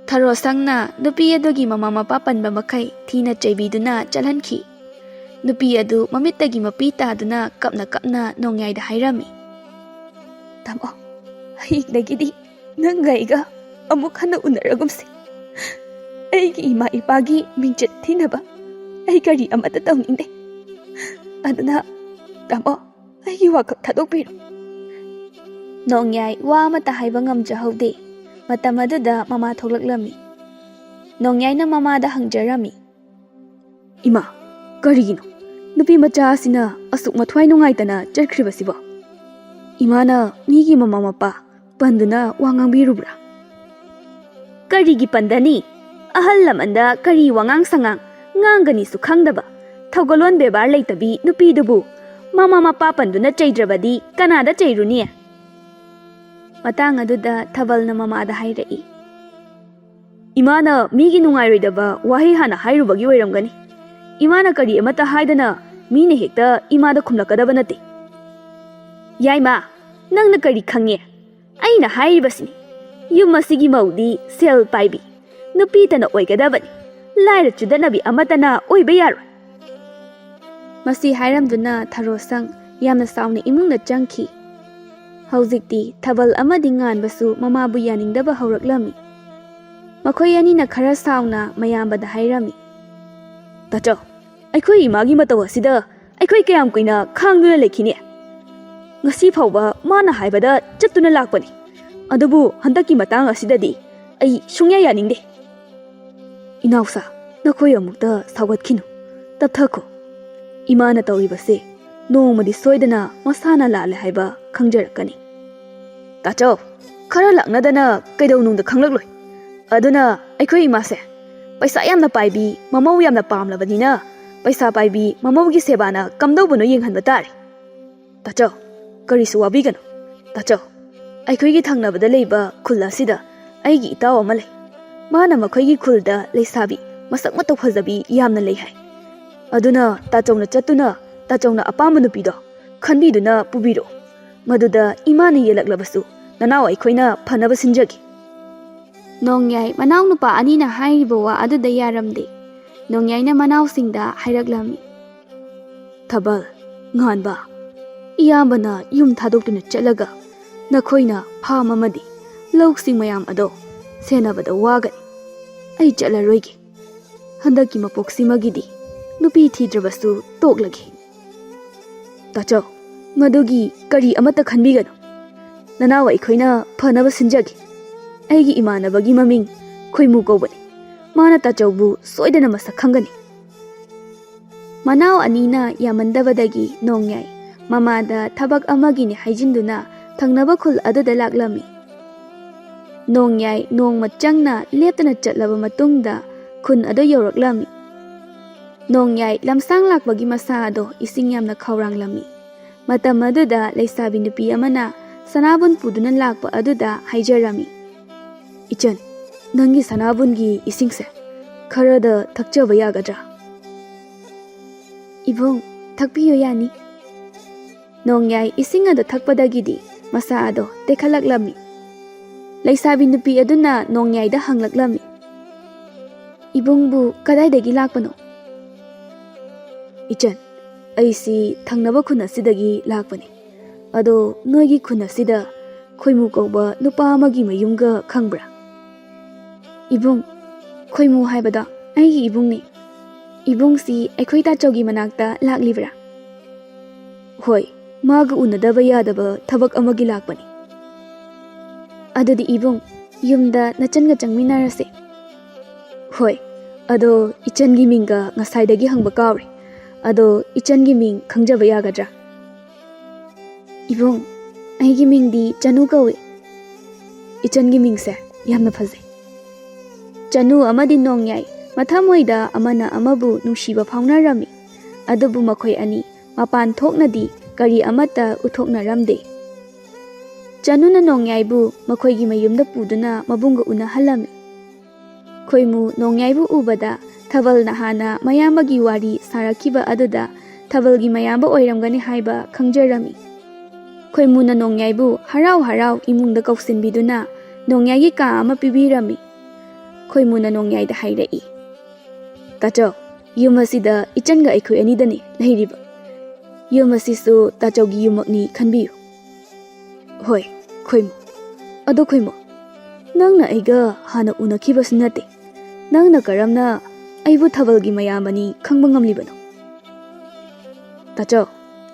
ꯊꯔꯣ ꯁꯪꯅ ꯅꯨꯄꯤ ꯑꯗꯨꯒꯤ ꯃꯃꯥ ꯃꯄꯥ ꯄꯟꯕ ꯃꯈꯩ ꯊꯤꯅ ꯆꯩꯕꯤꯗꯨꯅ ꯆꯠꯍꯟꯈꯤ꯫ ꯅꯨꯄꯤ ꯑꯗꯨ ꯃꯃꯤꯠꯇꯒꯤ ꯃꯄꯤ ꯇꯥꯗꯨꯅ ꯀꯞꯅ ꯀꯞꯅ ꯅꯣꯡꯌꯥꯏꯗ ꯍꯥꯏꯔꯝꯃꯤ, "ꯇꯥꯃꯣ, ꯍꯌꯦꯡꯗꯒꯤꯗꯤ ꯅꯪꯒ ꯑꯩꯒ ꯑꯃꯨꯛ ꯍꯟꯅ ꯎꯅꯔꯒꯨꯝꯁꯤ꯫ ꯑꯩꯒꯤ ꯏꯃꯥ ꯏꯄꯥꯒꯤ ꯃꯤꯡꯆꯠ ꯊꯤꯅꯕ ꯑꯩ ꯀꯔꯤ ꯑꯃꯠꯇ ꯇꯧꯅꯤꯡꯗꯦ꯫ ꯑꯗꯨꯅ ꯇꯥꯃꯣ, ꯑꯩꯒꯤ ꯋꯥꯈꯜ ꯊꯥꯗꯣꯛꯄꯤꯔꯣ꯫" ꯅꯣꯡꯌꯥꯏ ꯋꯥ ꯑꯃꯠꯇ ꯍꯥꯏꯕ ꯉꯝꯖꯍꯧꯗꯦ꯫ ꯃꯇꯝ ꯑꯗꯨꯗ ꯃꯃꯥ ꯊꯣꯛꯂꯛꯂꯝꯃꯤ꯫ ꯅꯣꯡꯌꯥꯏꯅ ꯃꯃꯥꯗ ꯍꯪꯖꯔꯝꯃꯤ, "ꯏꯃꯥ, ꯀꯔꯤꯒꯤꯅꯣ ꯅꯨꯄꯤ ꯃꯆꯥ ꯑꯁꯤꯅ ꯑꯁꯨꯛ ꯃꯊ꯭ꯋꯥꯏ ꯅꯨꯡꯉꯥꯏꯇꯅ ꯆꯠꯈ꯭ꯔꯤꯕꯁꯤꯕꯣ? ꯏꯃꯥꯅ ꯃꯤꯒꯤ ꯃꯃꯥ ꯃꯄꯥ ꯄꯟꯗꯨꯅ ꯋꯥ ꯉꯥꯡꯕꯤꯔꯨꯕ꯭ꯔꯥ?" "ꯀꯔꯤꯒꯤ ꯄꯟꯗꯅꯤ? ꯑꯍꯜ ꯂꯃꯟꯗ ꯀꯔꯤ ꯋꯥꯉꯥꯡ ꯁꯉꯥꯡ ꯉꯥꯡꯒꯅꯤꯁꯨ ꯈꯪꯗꯕ, ꯊꯧꯒꯜꯂꯣꯟ ꯕꯦꯕꯥꯔ ꯂꯩꯇꯕꯤ ꯅꯨꯄꯤꯗꯨꯕꯨ ꯃꯃꯥ ꯃꯄꯥ ꯄꯟꯗꯨꯅ ꯆꯩꯗ꯭ꯔꯕꯗꯤ ꯀꯅꯥꯗ ꯆꯩꯔꯨꯅꯤ?" ꯃꯇꯥꯡ ꯑꯗꯨꯗ ꯊꯥꯕꯜꯅ ꯃꯃꯥꯗ ꯍꯥꯏꯔꯛꯏ, "ꯏꯃꯥꯅ ꯃꯤꯒꯤ ꯅꯨꯡꯉꯥꯏꯔꯣꯏꯗꯕ ꯋꯥꯍꯩ ꯍꯥꯟꯅ ꯍꯥꯏꯔꯨꯕꯒꯤ ꯑꯣꯏꯔꯝꯒꯅꯤ꯫ ꯏꯃꯥꯅ ꯀꯔꯤ ꯑꯃꯠꯇ ꯍꯥꯏꯗꯅ ꯃꯤꯅ ꯍꯦꯛꯇ ꯏꯃꯥꯗ ꯈꯨꯝꯂꯛꯀꯗꯕ ꯅꯠꯇꯦ꯫" "ꯌꯥꯏꯃ, ꯅꯪꯅ ꯀꯔꯤ ꯈꯪꯉꯦ? ꯑꯩꯅ ꯍꯥꯏꯔꯤꯕꯁꯤꯅꯤ, ꯌꯨꯝ ꯑꯁꯤꯒꯤ ꯃꯧꯗꯤ ꯁꯦꯜ ꯄꯥꯏꯕꯤ ꯅꯨꯄꯤꯇꯅ ꯑꯣꯏꯒꯗꯕꯅꯤ, ꯂꯥꯏꯔ ꯆꯨꯗꯠꯅꯕꯤ ꯑꯃꯠꯇꯅ ꯑꯣꯏꯕ ꯌꯥꯔꯣꯏ꯫" ꯃꯁꯤ ꯍꯥꯏꯔꯝꯗꯨꯅ ꯊꯔꯣꯁꯪ ꯌꯥꯝꯅ ꯁꯥꯎꯅ ꯏꯃꯨꯡꯗ ꯆꯪꯈꯤ꯫ ꯍꯧꯖꯤꯛꯇꯤ ꯊꯥꯕꯜ ꯑꯃꯗꯤ ꯉꯥꯟꯕꯁꯨ ꯃꯃꯥꯕꯨ ꯌꯥꯅꯤꯡꯗꯕ ꯍꯧꯔꯛꯂꯝꯃꯤ꯫ ꯃꯈꯣꯏ ꯑꯅꯤꯅ ꯈꯔ ꯁꯥꯎꯅ ꯃꯌꯥꯝꯕꯗ ꯍꯥꯏꯔꯝꯃꯤ, "ꯇꯥꯆꯧ, ꯑꯩꯈꯣꯏ ꯏꯃꯥꯒꯤ ꯃꯇꯧ ꯑꯁꯤꯗ ꯑꯩꯈꯣꯏ ꯀꯌꯥꯝ ꯀꯨꯏꯅ ꯈꯥꯡꯗꯨꯅ ꯂꯩꯈꯤꯅꯤ? ꯉꯁꯤ ꯐꯥꯎꯕ ꯃꯥꯅ ꯍꯥꯏꯕꯗ ꯆꯠꯇꯨꯅ ꯂꯥꯛꯄꯅꯤ꯫ ꯑꯗꯨꯕꯨ ꯍꯟꯗꯛꯀꯤ ꯃꯇꯥꯡ ꯑꯁꯤꯗꯗꯤ ꯑꯩ ꯁꯨꯡꯌꯥ ꯌꯥꯅꯤꯡꯗꯦ꯫" "ꯏꯅꯥꯎꯁꯥ, ꯅꯈꯣꯏ ꯑꯃꯨꯛꯇ ꯁꯥꯎꯒꯠꯈꯤꯅꯨ꯫ ꯇꯞꯊꯈꯣ꯫" ꯏꯃꯥꯅ ꯇꯧꯔꯤꯕꯁꯦ ꯅꯣꯡꯃꯗꯤ ꯁꯣꯏꯗꯅ ꯃꯁꯥꯅ ꯂꯥꯜꯂꯦ ꯍꯥꯏꯕ ꯈꯪꯖꯔꯛꯀꯅꯤ꯫ ꯇꯥꯆꯧ, ꯈꯔ ꯂꯥꯛꯅꯗꯅ ꯀꯩꯗꯧꯅꯨꯡꯗ ꯈꯪꯂꯛꯂꯣꯏ꯫ ꯑꯗꯨꯅ ꯑꯩꯈꯣꯏ ꯏꯃꯥꯁꯦ ꯄꯩꯁꯥ ꯌꯥꯝꯅ ꯄꯥꯏꯕꯤ, ꯃꯃꯧ ꯌꯥꯝꯅ ꯄꯥꯝꯂꯕꯅꯤꯅ ꯄꯩꯁꯥ ꯄꯥꯏꯕꯤ ꯃꯃꯧꯒꯤ ꯁꯦꯕꯥꯅ ꯀꯝꯗꯧꯕꯅꯣ ꯌꯦꯡꯍꯟꯕ ꯇꯥꯔꯦ꯫ ꯇꯥꯆꯧ, ꯀꯔꯤꯁꯨ ꯋꯥꯕꯤꯒꯅꯨ꯫ ꯇꯥꯆꯧ, ꯑꯩꯈꯣꯏꯒꯤ ꯊꯪꯅꯕꯗ ꯂꯩꯕ ꯈꯨꯜ ꯑꯁꯤꯗ ꯑꯩꯒꯤ ꯏꯇꯥꯎ ꯑꯃ ꯂꯩ꯫ ꯃꯥꯅ ꯃꯈꯣꯏꯒꯤ ꯈꯨꯜꯗ ꯂꯩꯁꯥꯕꯤ ꯃꯁꯛ ꯃꯇꯧ ꯐꯖꯕꯤ ꯌꯥꯝꯅ ꯂꯩ ꯍꯥꯏ꯫ ꯑꯗꯨꯅ ꯇꯥꯆꯧꯅ ꯆꯠꯇꯨꯅ ꯇꯥꯆꯧꯅ ꯑꯄꯥꯝꯕ ꯅꯨꯄꯤꯗꯣ ꯈꯟꯕꯤꯗꯨꯅ ꯄꯨꯕꯤꯔꯛꯎ꯫ ꯃꯗꯨꯗ ꯏꯃꯥꯅ ꯌꯦꯜꯂꯛꯂꯕꯁꯨ ꯅꯅꯥꯎ ꯑꯩꯈꯣꯏꯅ ꯐꯅꯕ ꯁꯤꯟꯖꯒꯦ꯫ ꯅꯣꯡꯌꯥꯏ ꯃꯅꯥꯎꯅꯨꯄꯥ ꯑꯅꯤꯅ ꯍꯥꯏꯔꯤꯕ ꯋꯥ ꯑꯗꯨꯗ ꯌꯥꯔꯝꯗꯦ꯫ ꯅꯣꯡꯌꯥꯏꯅ ꯃꯅꯥꯎꯁꯤꯡꯗ ꯍꯥꯏꯔꯛꯂꯝꯃꯤ꯫ ꯊꯥꯕꯜ, ꯉꯥꯟꯕ, ꯏꯌꯥꯝꯕꯅ ꯌꯨꯝ ꯊꯥꯗꯣꯛꯇꯨꯅ ꯆꯠꯂꯒ ꯅꯈꯣꯏꯅ ꯐꯥꯝ ꯑꯃꯗꯤ ꯂꯧꯁꯤꯡ ꯃꯌꯥꯝ ꯑꯗꯣ ꯁꯦꯟꯅꯕꯗ ꯋꯥꯒꯅꯤ꯫ ꯑꯩ ꯆꯠꯂꯔꯣꯏꯒꯦ꯫ ꯍꯟꯗꯛꯀꯤ ꯃꯄꯣꯛꯁꯤꯃꯒꯤꯗꯤ ꯅꯨꯄꯤ ꯊꯤꯗ꯭ꯔꯕꯁꯨ ꯇꯣꯛꯂꯒꯦ꯫ ꯇꯥꯆꯧ, ꯃꯗꯨꯒꯤ ꯀꯔꯤ ꯑꯃꯠꯇ ꯈꯟꯕꯤꯒꯅꯨ꯫ ꯅꯅꯥꯎ ꯑꯩꯈꯣꯏꯅ ꯐꯅꯕ ꯁꯤꯟꯖꯒꯦ꯫ ꯑꯩꯒꯤ ꯏꯃꯥꯟꯅꯕꯒꯤ ꯃꯃꯤꯡ ꯈꯣꯏꯃꯨ ꯀꯧꯕꯅꯤ꯫ ꯃꯥꯅ ꯇꯥꯆꯧꯕꯨ ꯁꯣꯏꯗꯅ ꯃꯁꯛ ꯈꯪꯒꯅꯤ꯫ ꯃꯅꯥꯎ ꯑꯅꯤꯅ ꯌꯥꯃꯟꯗꯕꯗꯒꯤ ꯅꯣꯡꯌꯥꯏ ꯃꯃꯥꯗ ꯊꯕꯛ ꯑꯃꯒꯤꯅꯤ ꯍꯥꯏꯖꯤꯟꯗꯨꯅ ꯊꯪꯅꯕ ꯈꯨꯜ ꯑꯗꯨꯗ ꯂꯥꯛꯂꯝꯃꯤ꯫ ꯅꯣꯡꯌꯥꯏ ꯅꯣꯡꯃ ꯆꯪꯅ ꯂꯦꯞꯇꯅ ꯆꯠꯂꯕ ꯃꯇꯨꯡꯗ ꯈꯨꯟ ꯑꯗꯨ ꯌꯧꯔꯛꯂꯝꯃꯤ꯫ ꯅꯣꯡꯌꯥꯏ ꯂꯝꯁꯥꯡ ꯂꯥꯛꯄꯒꯤ ꯃꯁꯥ ꯑꯗꯣ ꯏꯁꯤꯡ ꯌꯥꯝꯅ ꯈꯧꯔꯥꯡꯂꯝꯃꯤ꯫ ꯃꯇꯝ ꯑꯗꯨꯗ ꯂꯩꯁꯥꯕꯤ ꯅꯨꯄꯤ ꯑꯃꯅ ꯁꯅꯥꯕꯨꯟ ꯄꯨꯗꯨꯅ ꯂꯥꯛꯄ ꯑꯗꯨꯗ ꯍꯥꯏꯖꯔꯝꯃꯤ, "ꯏꯆꯟ, ꯅꯪꯒꯤ ꯁꯅꯥꯕꯨꯟꯒꯤ ꯏꯁꯤꯡꯁꯦ ꯈꯔꯗ ꯊꯛꯆꯕ ꯌꯥꯒꯗ꯭ꯔꯥ?" "ꯏꯕꯨꯡ, ꯊꯛꯄꯤꯌꯨ ꯌꯥꯅꯤ꯫" ꯅꯣꯡꯌꯥꯏ ꯏꯁꯤꯡ ꯑꯗꯨ ꯊꯛꯄꯗꯒꯤꯗꯤ ꯃꯁꯥ ꯑꯗꯣ ꯇꯦꯛꯈꯠꯂꯛꯂꯝꯃꯤ꯫ ꯂꯩꯁꯥꯕꯤ ꯅꯨꯄꯤ ꯑꯗꯨꯅ ꯅꯣꯡꯌꯥꯏꯗ ꯍꯪꯂꯛꯂꯝꯃꯤ, "ꯏꯕꯨꯡꯕꯨ ꯀꯗꯥꯏꯗꯒꯤ ꯂꯥꯛꯄꯅꯣ?" "ꯏꯆꯟ, ꯑꯩꯁꯤ ꯊꯪꯅꯕ ꯈꯨꯟ ꯑꯁꯤꯗꯒꯤ ꯂꯥꯛꯄꯅꯤ꯫ ꯑꯗꯣ ꯅꯣꯏꯒꯤ ꯈꯨꯟ ꯑꯁꯤꯗ ꯈꯣꯏꯃꯨ ꯀꯧꯕ ꯅꯨꯄꯥ ꯑꯃꯒꯤ ꯃꯌꯨꯝꯒ ꯈꯪꯕ꯭ꯔꯥ?" "ꯏꯕꯨꯡ, ꯈꯣꯏꯃꯨ ꯍꯥꯏꯕꯗꯣ ꯑꯩꯒꯤ ꯏꯕꯨꯡꯅꯤ꯫ ꯏꯕꯨꯡꯁꯤ ꯑꯩꯈꯣꯏ ꯇꯥꯆꯧꯒꯤ ꯃꯅꯥꯛꯇ ꯂꯥꯛꯂꯤꯕ꯭ꯔꯥ?" "ꯍꯣꯏ, ꯃꯥꯒ ꯎꯅꯗꯕ ꯌꯥꯗꯕ ꯊꯕꯛ ꯑꯃꯒꯤ ꯂꯥꯛꯄꯅꯤ꯫" "ꯑꯗꯨꯗꯤ ꯏꯕꯨꯡ, ꯌꯨꯝꯗ ꯅꯆꯟꯒ ꯆꯪꯃꯤꯟꯅꯔꯁꯦ꯫" "ꯍꯣꯏ, ꯑꯗꯣ ꯏꯆꯟꯒꯤ ꯃꯤꯡꯒ ꯉꯁꯥꯏꯗꯒꯤ ꯍꯪꯕ ꯀꯥꯎꯔꯦ꯫ ꯑꯗꯣ ꯏꯆꯟꯒꯤ ꯃꯤꯡ ꯈꯪꯖꯕ ꯌꯥꯒꯗ꯭ꯔꯥ? ꯏꯕꯨꯡ, ꯑꯩꯒꯤ ꯃꯤꯡꯗꯤ ꯆꯅꯨ ꯀꯧꯏ꯫ ꯏꯆꯟꯒꯤ ꯃꯤꯡꯁꯦ ꯌꯥꯝꯅ ꯐꯖꯩ꯫ ꯆꯅꯨ ꯑꯃꯗꯤ ꯅꯣꯡꯌꯥꯏ ꯃꯊꯃꯣꯏꯗ ꯑꯃꯅ ꯑꯃꯕꯨ ꯅꯨꯡꯁꯤꯕ ꯐꯥꯎꯅꯔꯝꯃꯤ꯫ ꯑꯗꯨꯕꯨ ꯃꯈꯣꯏ ꯑꯅꯤ ꯃꯄꯥꯟ ꯊꯣꯛꯅꯗꯤ ꯀꯔꯤ ꯑꯃꯠꯇ ꯎꯠꯊꯣꯛꯅꯔꯝꯗꯦ꯫ ꯆꯅꯨꯅ ꯅꯣꯡꯌꯥꯏꯕꯨ ꯃꯈꯣꯏꯒꯤ ꯃꯌꯨꯝꯗ ꯄꯨꯗꯨꯅ ꯃꯕꯨꯡꯒ ꯎꯅꯍꯜꯂꯝꯃꯤ꯫ ꯈꯣꯏꯃꯨ ꯅꯣꯡꯌꯥꯏꯕꯨ ꯎꯕꯗ ꯊꯕꯜꯅ ꯍꯥꯟꯅ ꯃꯌꯥꯝꯕꯒꯤ ꯋꯥꯔꯤ ꯁꯥꯔꯛꯈꯤꯕ ꯑꯗꯨꯗ ꯊꯕꯜꯒꯤ ꯃꯌꯥꯝꯕ ꯑꯣꯏꯔꯝꯒꯅꯤ ꯍꯥꯏꯕ ꯈꯪꯖꯔꯝꯃꯤ꯫ ꯈꯣꯏꯃꯨꯅ ꯅꯣꯡꯌꯥꯏꯕꯨ ꯍꯔꯥꯎ ꯍꯔꯥꯎ ꯏꯃꯨꯡꯗ ꯀꯧꯁꯤꯟꯕꯤꯗꯨꯅ ꯅꯣꯡꯌꯥꯏꯒꯤ ꯀꯥ ꯑꯃ ꯄꯤꯕꯤꯔꯝꯃꯤ꯫ ꯈꯣꯏꯃꯨꯅ ꯅꯣꯡꯌꯥꯏꯗ ꯍꯥꯏꯔꯛꯏ, "ꯇꯥꯆꯧ, ꯌꯨꯝ ꯑꯁꯤꯗ ꯏꯆꯟꯒ ꯑꯩꯈꯣꯏ ꯑꯅꯤꯗꯅꯤ ꯂꯩꯔꯤꯕ꯫ ꯌꯨꯝ ꯑꯁꯤꯁꯨ ꯇꯥꯆꯧꯒꯤ ꯌꯨꯝꯃꯛꯅꯤ ꯈꯟꯕꯤꯌꯨ꯫" "ꯍꯣꯏ, ꯈꯣꯏꯃꯨ꯫ ꯑꯗꯣ ꯈꯣꯏꯃꯨ, ꯅꯪꯅ ꯑꯩꯒ ꯍꯥꯟꯅ ꯎꯅꯈꯤꯕꯁꯨ ꯅꯠꯇꯦ꯫ ꯅꯪꯅ ꯀꯔꯝꯅ ꯑꯩꯕꯨ ꯊꯕꯜꯒꯤ ꯃꯌꯥꯝꯕꯅꯤ ꯈꯪꯕ ꯉꯝꯂꯤꯕꯅꯣ?" "ꯇꯥꯆꯧ,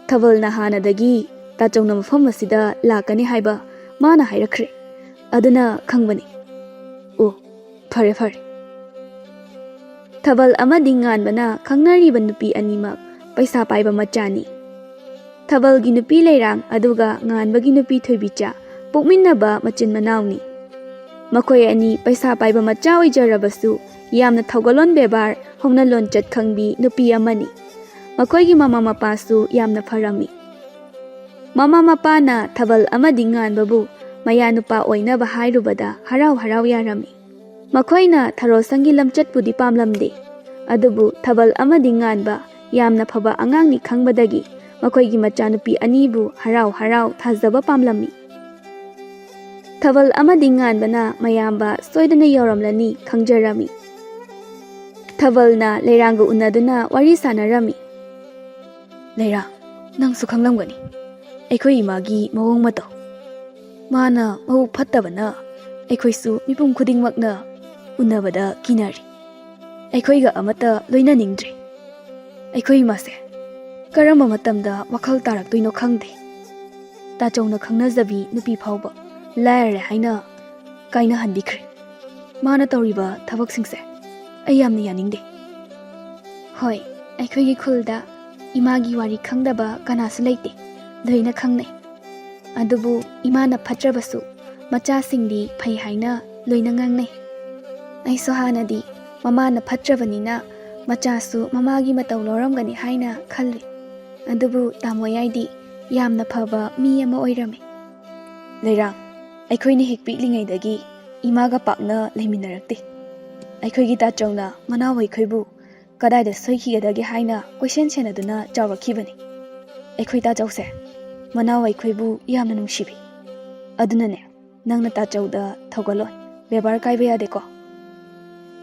ꯊꯕꯜꯅ ꯍꯥꯟꯅꯗꯒꯤ ꯇꯥꯆꯧꯅ ꯃꯐꯝ ꯑꯁꯤꯗ ꯂꯥꯛꯀꯅꯤ ꯍꯥꯏꯕ ꯃꯥꯅ ꯍꯥꯏꯔꯛꯈ꯭ꯔꯦ꯫ ꯑꯗꯨꯅ ꯈꯪꯕꯅꯤ꯫" "ꯑꯣ, ꯐꯔꯦ, ꯐꯔꯦ꯫" ꯊꯕꯜ ꯑꯃꯗꯤ ꯉꯥꯟꯕꯅ ꯈꯪꯅꯔꯤꯕ ꯅꯨꯄꯤ ꯑꯅꯤꯃꯛ ꯄꯩꯁꯥ ꯄꯥꯏꯕ ꯃꯆꯥꯅꯤ꯫ ꯊꯕꯜꯒꯤ ꯅꯨꯄꯤ ꯂꯩꯔꯥꯡ ꯑꯗꯨꯒ ꯉꯥꯟꯕꯒꯤ ꯅꯨꯄꯤ ꯊꯣꯏꯕꯤꯆꯥ ꯄꯣꯛꯃꯤꯟꯅꯕ ꯃꯆꯤꯟ ꯃꯅꯥꯎꯅꯤ꯫ ꯃꯈꯣꯏ ꯑꯅꯤ ꯄꯩꯁꯥ ꯄꯥꯏꯕ ꯃꯆꯥ ꯑꯣꯏꯖꯔꯕꯁꯨ ꯌꯥꯝꯅ ꯊꯧꯒꯜꯂꯣꯟ ꯕꯦꯕꯥꯔ, ꯍꯧꯅ ꯂꯣꯟꯆꯠ ꯈꯪꯕꯤ ꯅꯨꯄꯤ ꯑꯃꯅꯤ꯫ ꯃꯈꯣꯏꯒꯤ ꯃꯃꯥ ꯃꯄꯥꯁꯨ ꯌꯥꯝꯅ ꯐꯔꯝꯃꯤ꯫ ꯃꯃꯥ ꯃꯄꯥꯅ ꯊꯕꯜ ꯑꯃꯗꯤ ꯉꯥꯟꯕꯕꯨ ꯃꯌꯥ ꯅꯨꯄꯥ ꯑꯣꯏꯅꯕ ꯍꯥꯏꯔꯨꯕꯗ ꯍꯔꯥꯎ ꯍꯔꯥꯎ ꯌꯥꯔꯝꯃꯤ꯫ ꯃꯈꯣꯏꯅ ꯊꯔꯣꯁꯪꯒꯤ ꯂꯝꯆꯠꯄꯨꯗꯤ ꯄꯥꯝꯂꯝꯗꯦ, ꯑꯗꯨꯕꯨ ꯊꯕꯜ ꯑꯃꯗꯤ ꯉꯥꯟꯕ ꯌꯥꯝꯅ ꯐꯕ ꯑꯉꯥꯡꯅꯤ ꯈꯪꯕꯗꯒꯤ ꯃꯈꯣꯏꯒꯤ ꯃꯆꯥꯅꯨꯄꯤ ꯑꯅꯤꯕꯨ ꯍꯔꯥꯎ ꯍꯔꯥꯎ ꯊꯥꯖꯕ ꯄꯥꯝꯂꯝꯃꯤ꯫ ꯊꯕꯜ ꯑꯃꯗꯤ ꯉꯥꯟꯕꯅ ꯃꯌꯥꯝꯕ ꯁꯣꯏꯗꯅ ꯌꯧꯔꯝꯂꯅꯤ ꯈꯪꯖꯔꯝꯃꯤ꯫ ꯊꯕꯜꯅ ꯂꯩꯔꯥꯡꯒ ꯎꯅꯗꯨꯅ ꯋꯥꯔꯤ ꯁꯥꯟꯅꯔꯝꯃꯤ꯫ "ꯂꯩꯔꯥꯡ, ꯅꯪꯁꯨ ꯈꯪꯂꯝꯒꯅꯤ ꯑꯩꯈꯣꯏ ꯏꯃꯥꯒꯤ ꯃꯑꯣꯡ ꯃꯇꯧ꯫ ꯃꯥꯅ ꯃꯕꯨꯛ ꯐꯠꯇꯕꯅ ꯑꯩꯈꯣꯏꯁꯨ ꯃꯤꯄꯨꯝ ꯈꯨꯗꯤꯡꯃꯛꯅ ꯎꯅꯕꯗ ꯀꯤꯅꯔꯤ꯫ ꯑꯩꯈꯣꯏꯒ ꯑꯃꯠꯇ ꯂꯣꯏꯅꯅꯤꯡꯗ꯭ꯔꯦ꯫ ꯑꯩꯈꯣꯏ ꯏꯃꯥꯁꯦ ꯀꯔꯝꯕ ꯃꯇꯝꯗ ꯋꯥꯈꯜ ꯇꯥꯔꯛꯇꯣꯏꯅꯣ ꯈꯪꯗꯦ꯫ ꯇꯥꯆꯧꯅ ꯈꯪꯅꯖꯕꯤ ꯅꯨꯄꯤ ꯐꯥꯎꯕ ꯂꯥꯏꯔꯔꯦ ꯍꯥꯏꯅ ꯀꯥꯏꯅꯍꯟꯕꯤꯈ꯭ꯔꯦ꯫ ꯃꯥꯅ ꯇꯧꯔꯤꯕ ꯊꯕꯛꯁꯤꯡꯁꯦ ꯑꯩ ꯌꯥꯝꯅ ꯌꯥꯅꯤꯡꯗꯦ꯫" "ꯍꯣꯏ, ꯑꯩꯈꯣꯏꯒꯤ ꯈꯨꯜꯗ ꯏꯃꯥꯒꯤ ꯋꯥꯔꯤ ꯈꯪꯗꯕ ꯀꯅꯥꯁꯨ ꯂꯩꯇꯦ, ꯂꯣꯏꯅ ꯈꯪꯅꯩ꯫ ꯑꯗꯨꯕꯨ ꯏꯃꯥꯅ ꯐꯠꯇ꯭ꯔꯕꯁꯨ ꯃꯆꯥꯁꯤꯡꯗꯤ ꯐꯩ ꯍꯥꯏꯅ ꯂꯣꯏꯅ ꯉꯥꯡꯅꯩ꯫ ꯑꯩꯁꯨ ꯍꯥꯟꯅꯗꯤ ꯃꯃꯥꯅ ꯐꯠꯇ꯭ꯔꯕꯅꯤꯅ ꯃꯆꯥꯁꯨ ꯃꯃꯥꯒꯤ ꯃꯇꯧ ꯂꯧꯔꯝꯒꯅꯤ ꯍꯥꯏꯅ ꯈꯜꯂꯤ꯫ ꯑꯗꯨꯕꯨ ꯇꯥꯃꯣ ꯌꯥꯏꯗꯤ ꯌꯥꯝꯅ ꯐꯕ ꯃꯤ ꯑꯃ ꯑꯣꯏꯔꯝꯃꯤ꯫ ꯂꯩꯔꯥꯡ, ꯑꯩꯈꯣꯏꯅ ꯍꯦꯛ ꯄꯤꯛꯂꯤꯉꯩꯗꯒꯤ ꯏꯃꯥꯒ ꯄꯥꯛꯅ ꯂꯩꯃꯤꯟꯅꯔꯛꯇꯦ꯫ ꯑꯩꯈꯣꯏꯒꯤ ꯇꯥꯆꯧꯅ ꯃꯅꯥꯎ ꯑꯩꯈꯣꯏꯕꯨ ꯀꯗꯥꯏꯗ ꯁꯣꯏꯈꯤꯒꯗꯒꯦ ꯍꯥꯏꯅ ꯀꯣꯏꯁꯦꯟ ꯁꯦꯟꯅꯗꯨꯅ ꯆꯥꯎꯔꯛꯈꯤꯕꯅꯤ꯫ ꯑꯩꯈꯣꯏ ꯇꯥꯆꯧꯁꯦ ꯃꯅꯥꯎ ꯑꯩꯈꯣꯏꯕꯨ ꯌꯥꯝꯅ ꯅꯨꯡꯁꯤꯕꯤ꯫ ꯑꯗꯨꯅꯅꯦ, ꯅꯪꯅ ꯇꯥꯆꯧꯗ ꯊꯧꯒꯜꯂꯣꯟ ꯕꯦꯕꯥꯔ ꯀꯥꯏꯕ ꯌꯥꯗꯦꯀꯣ꯫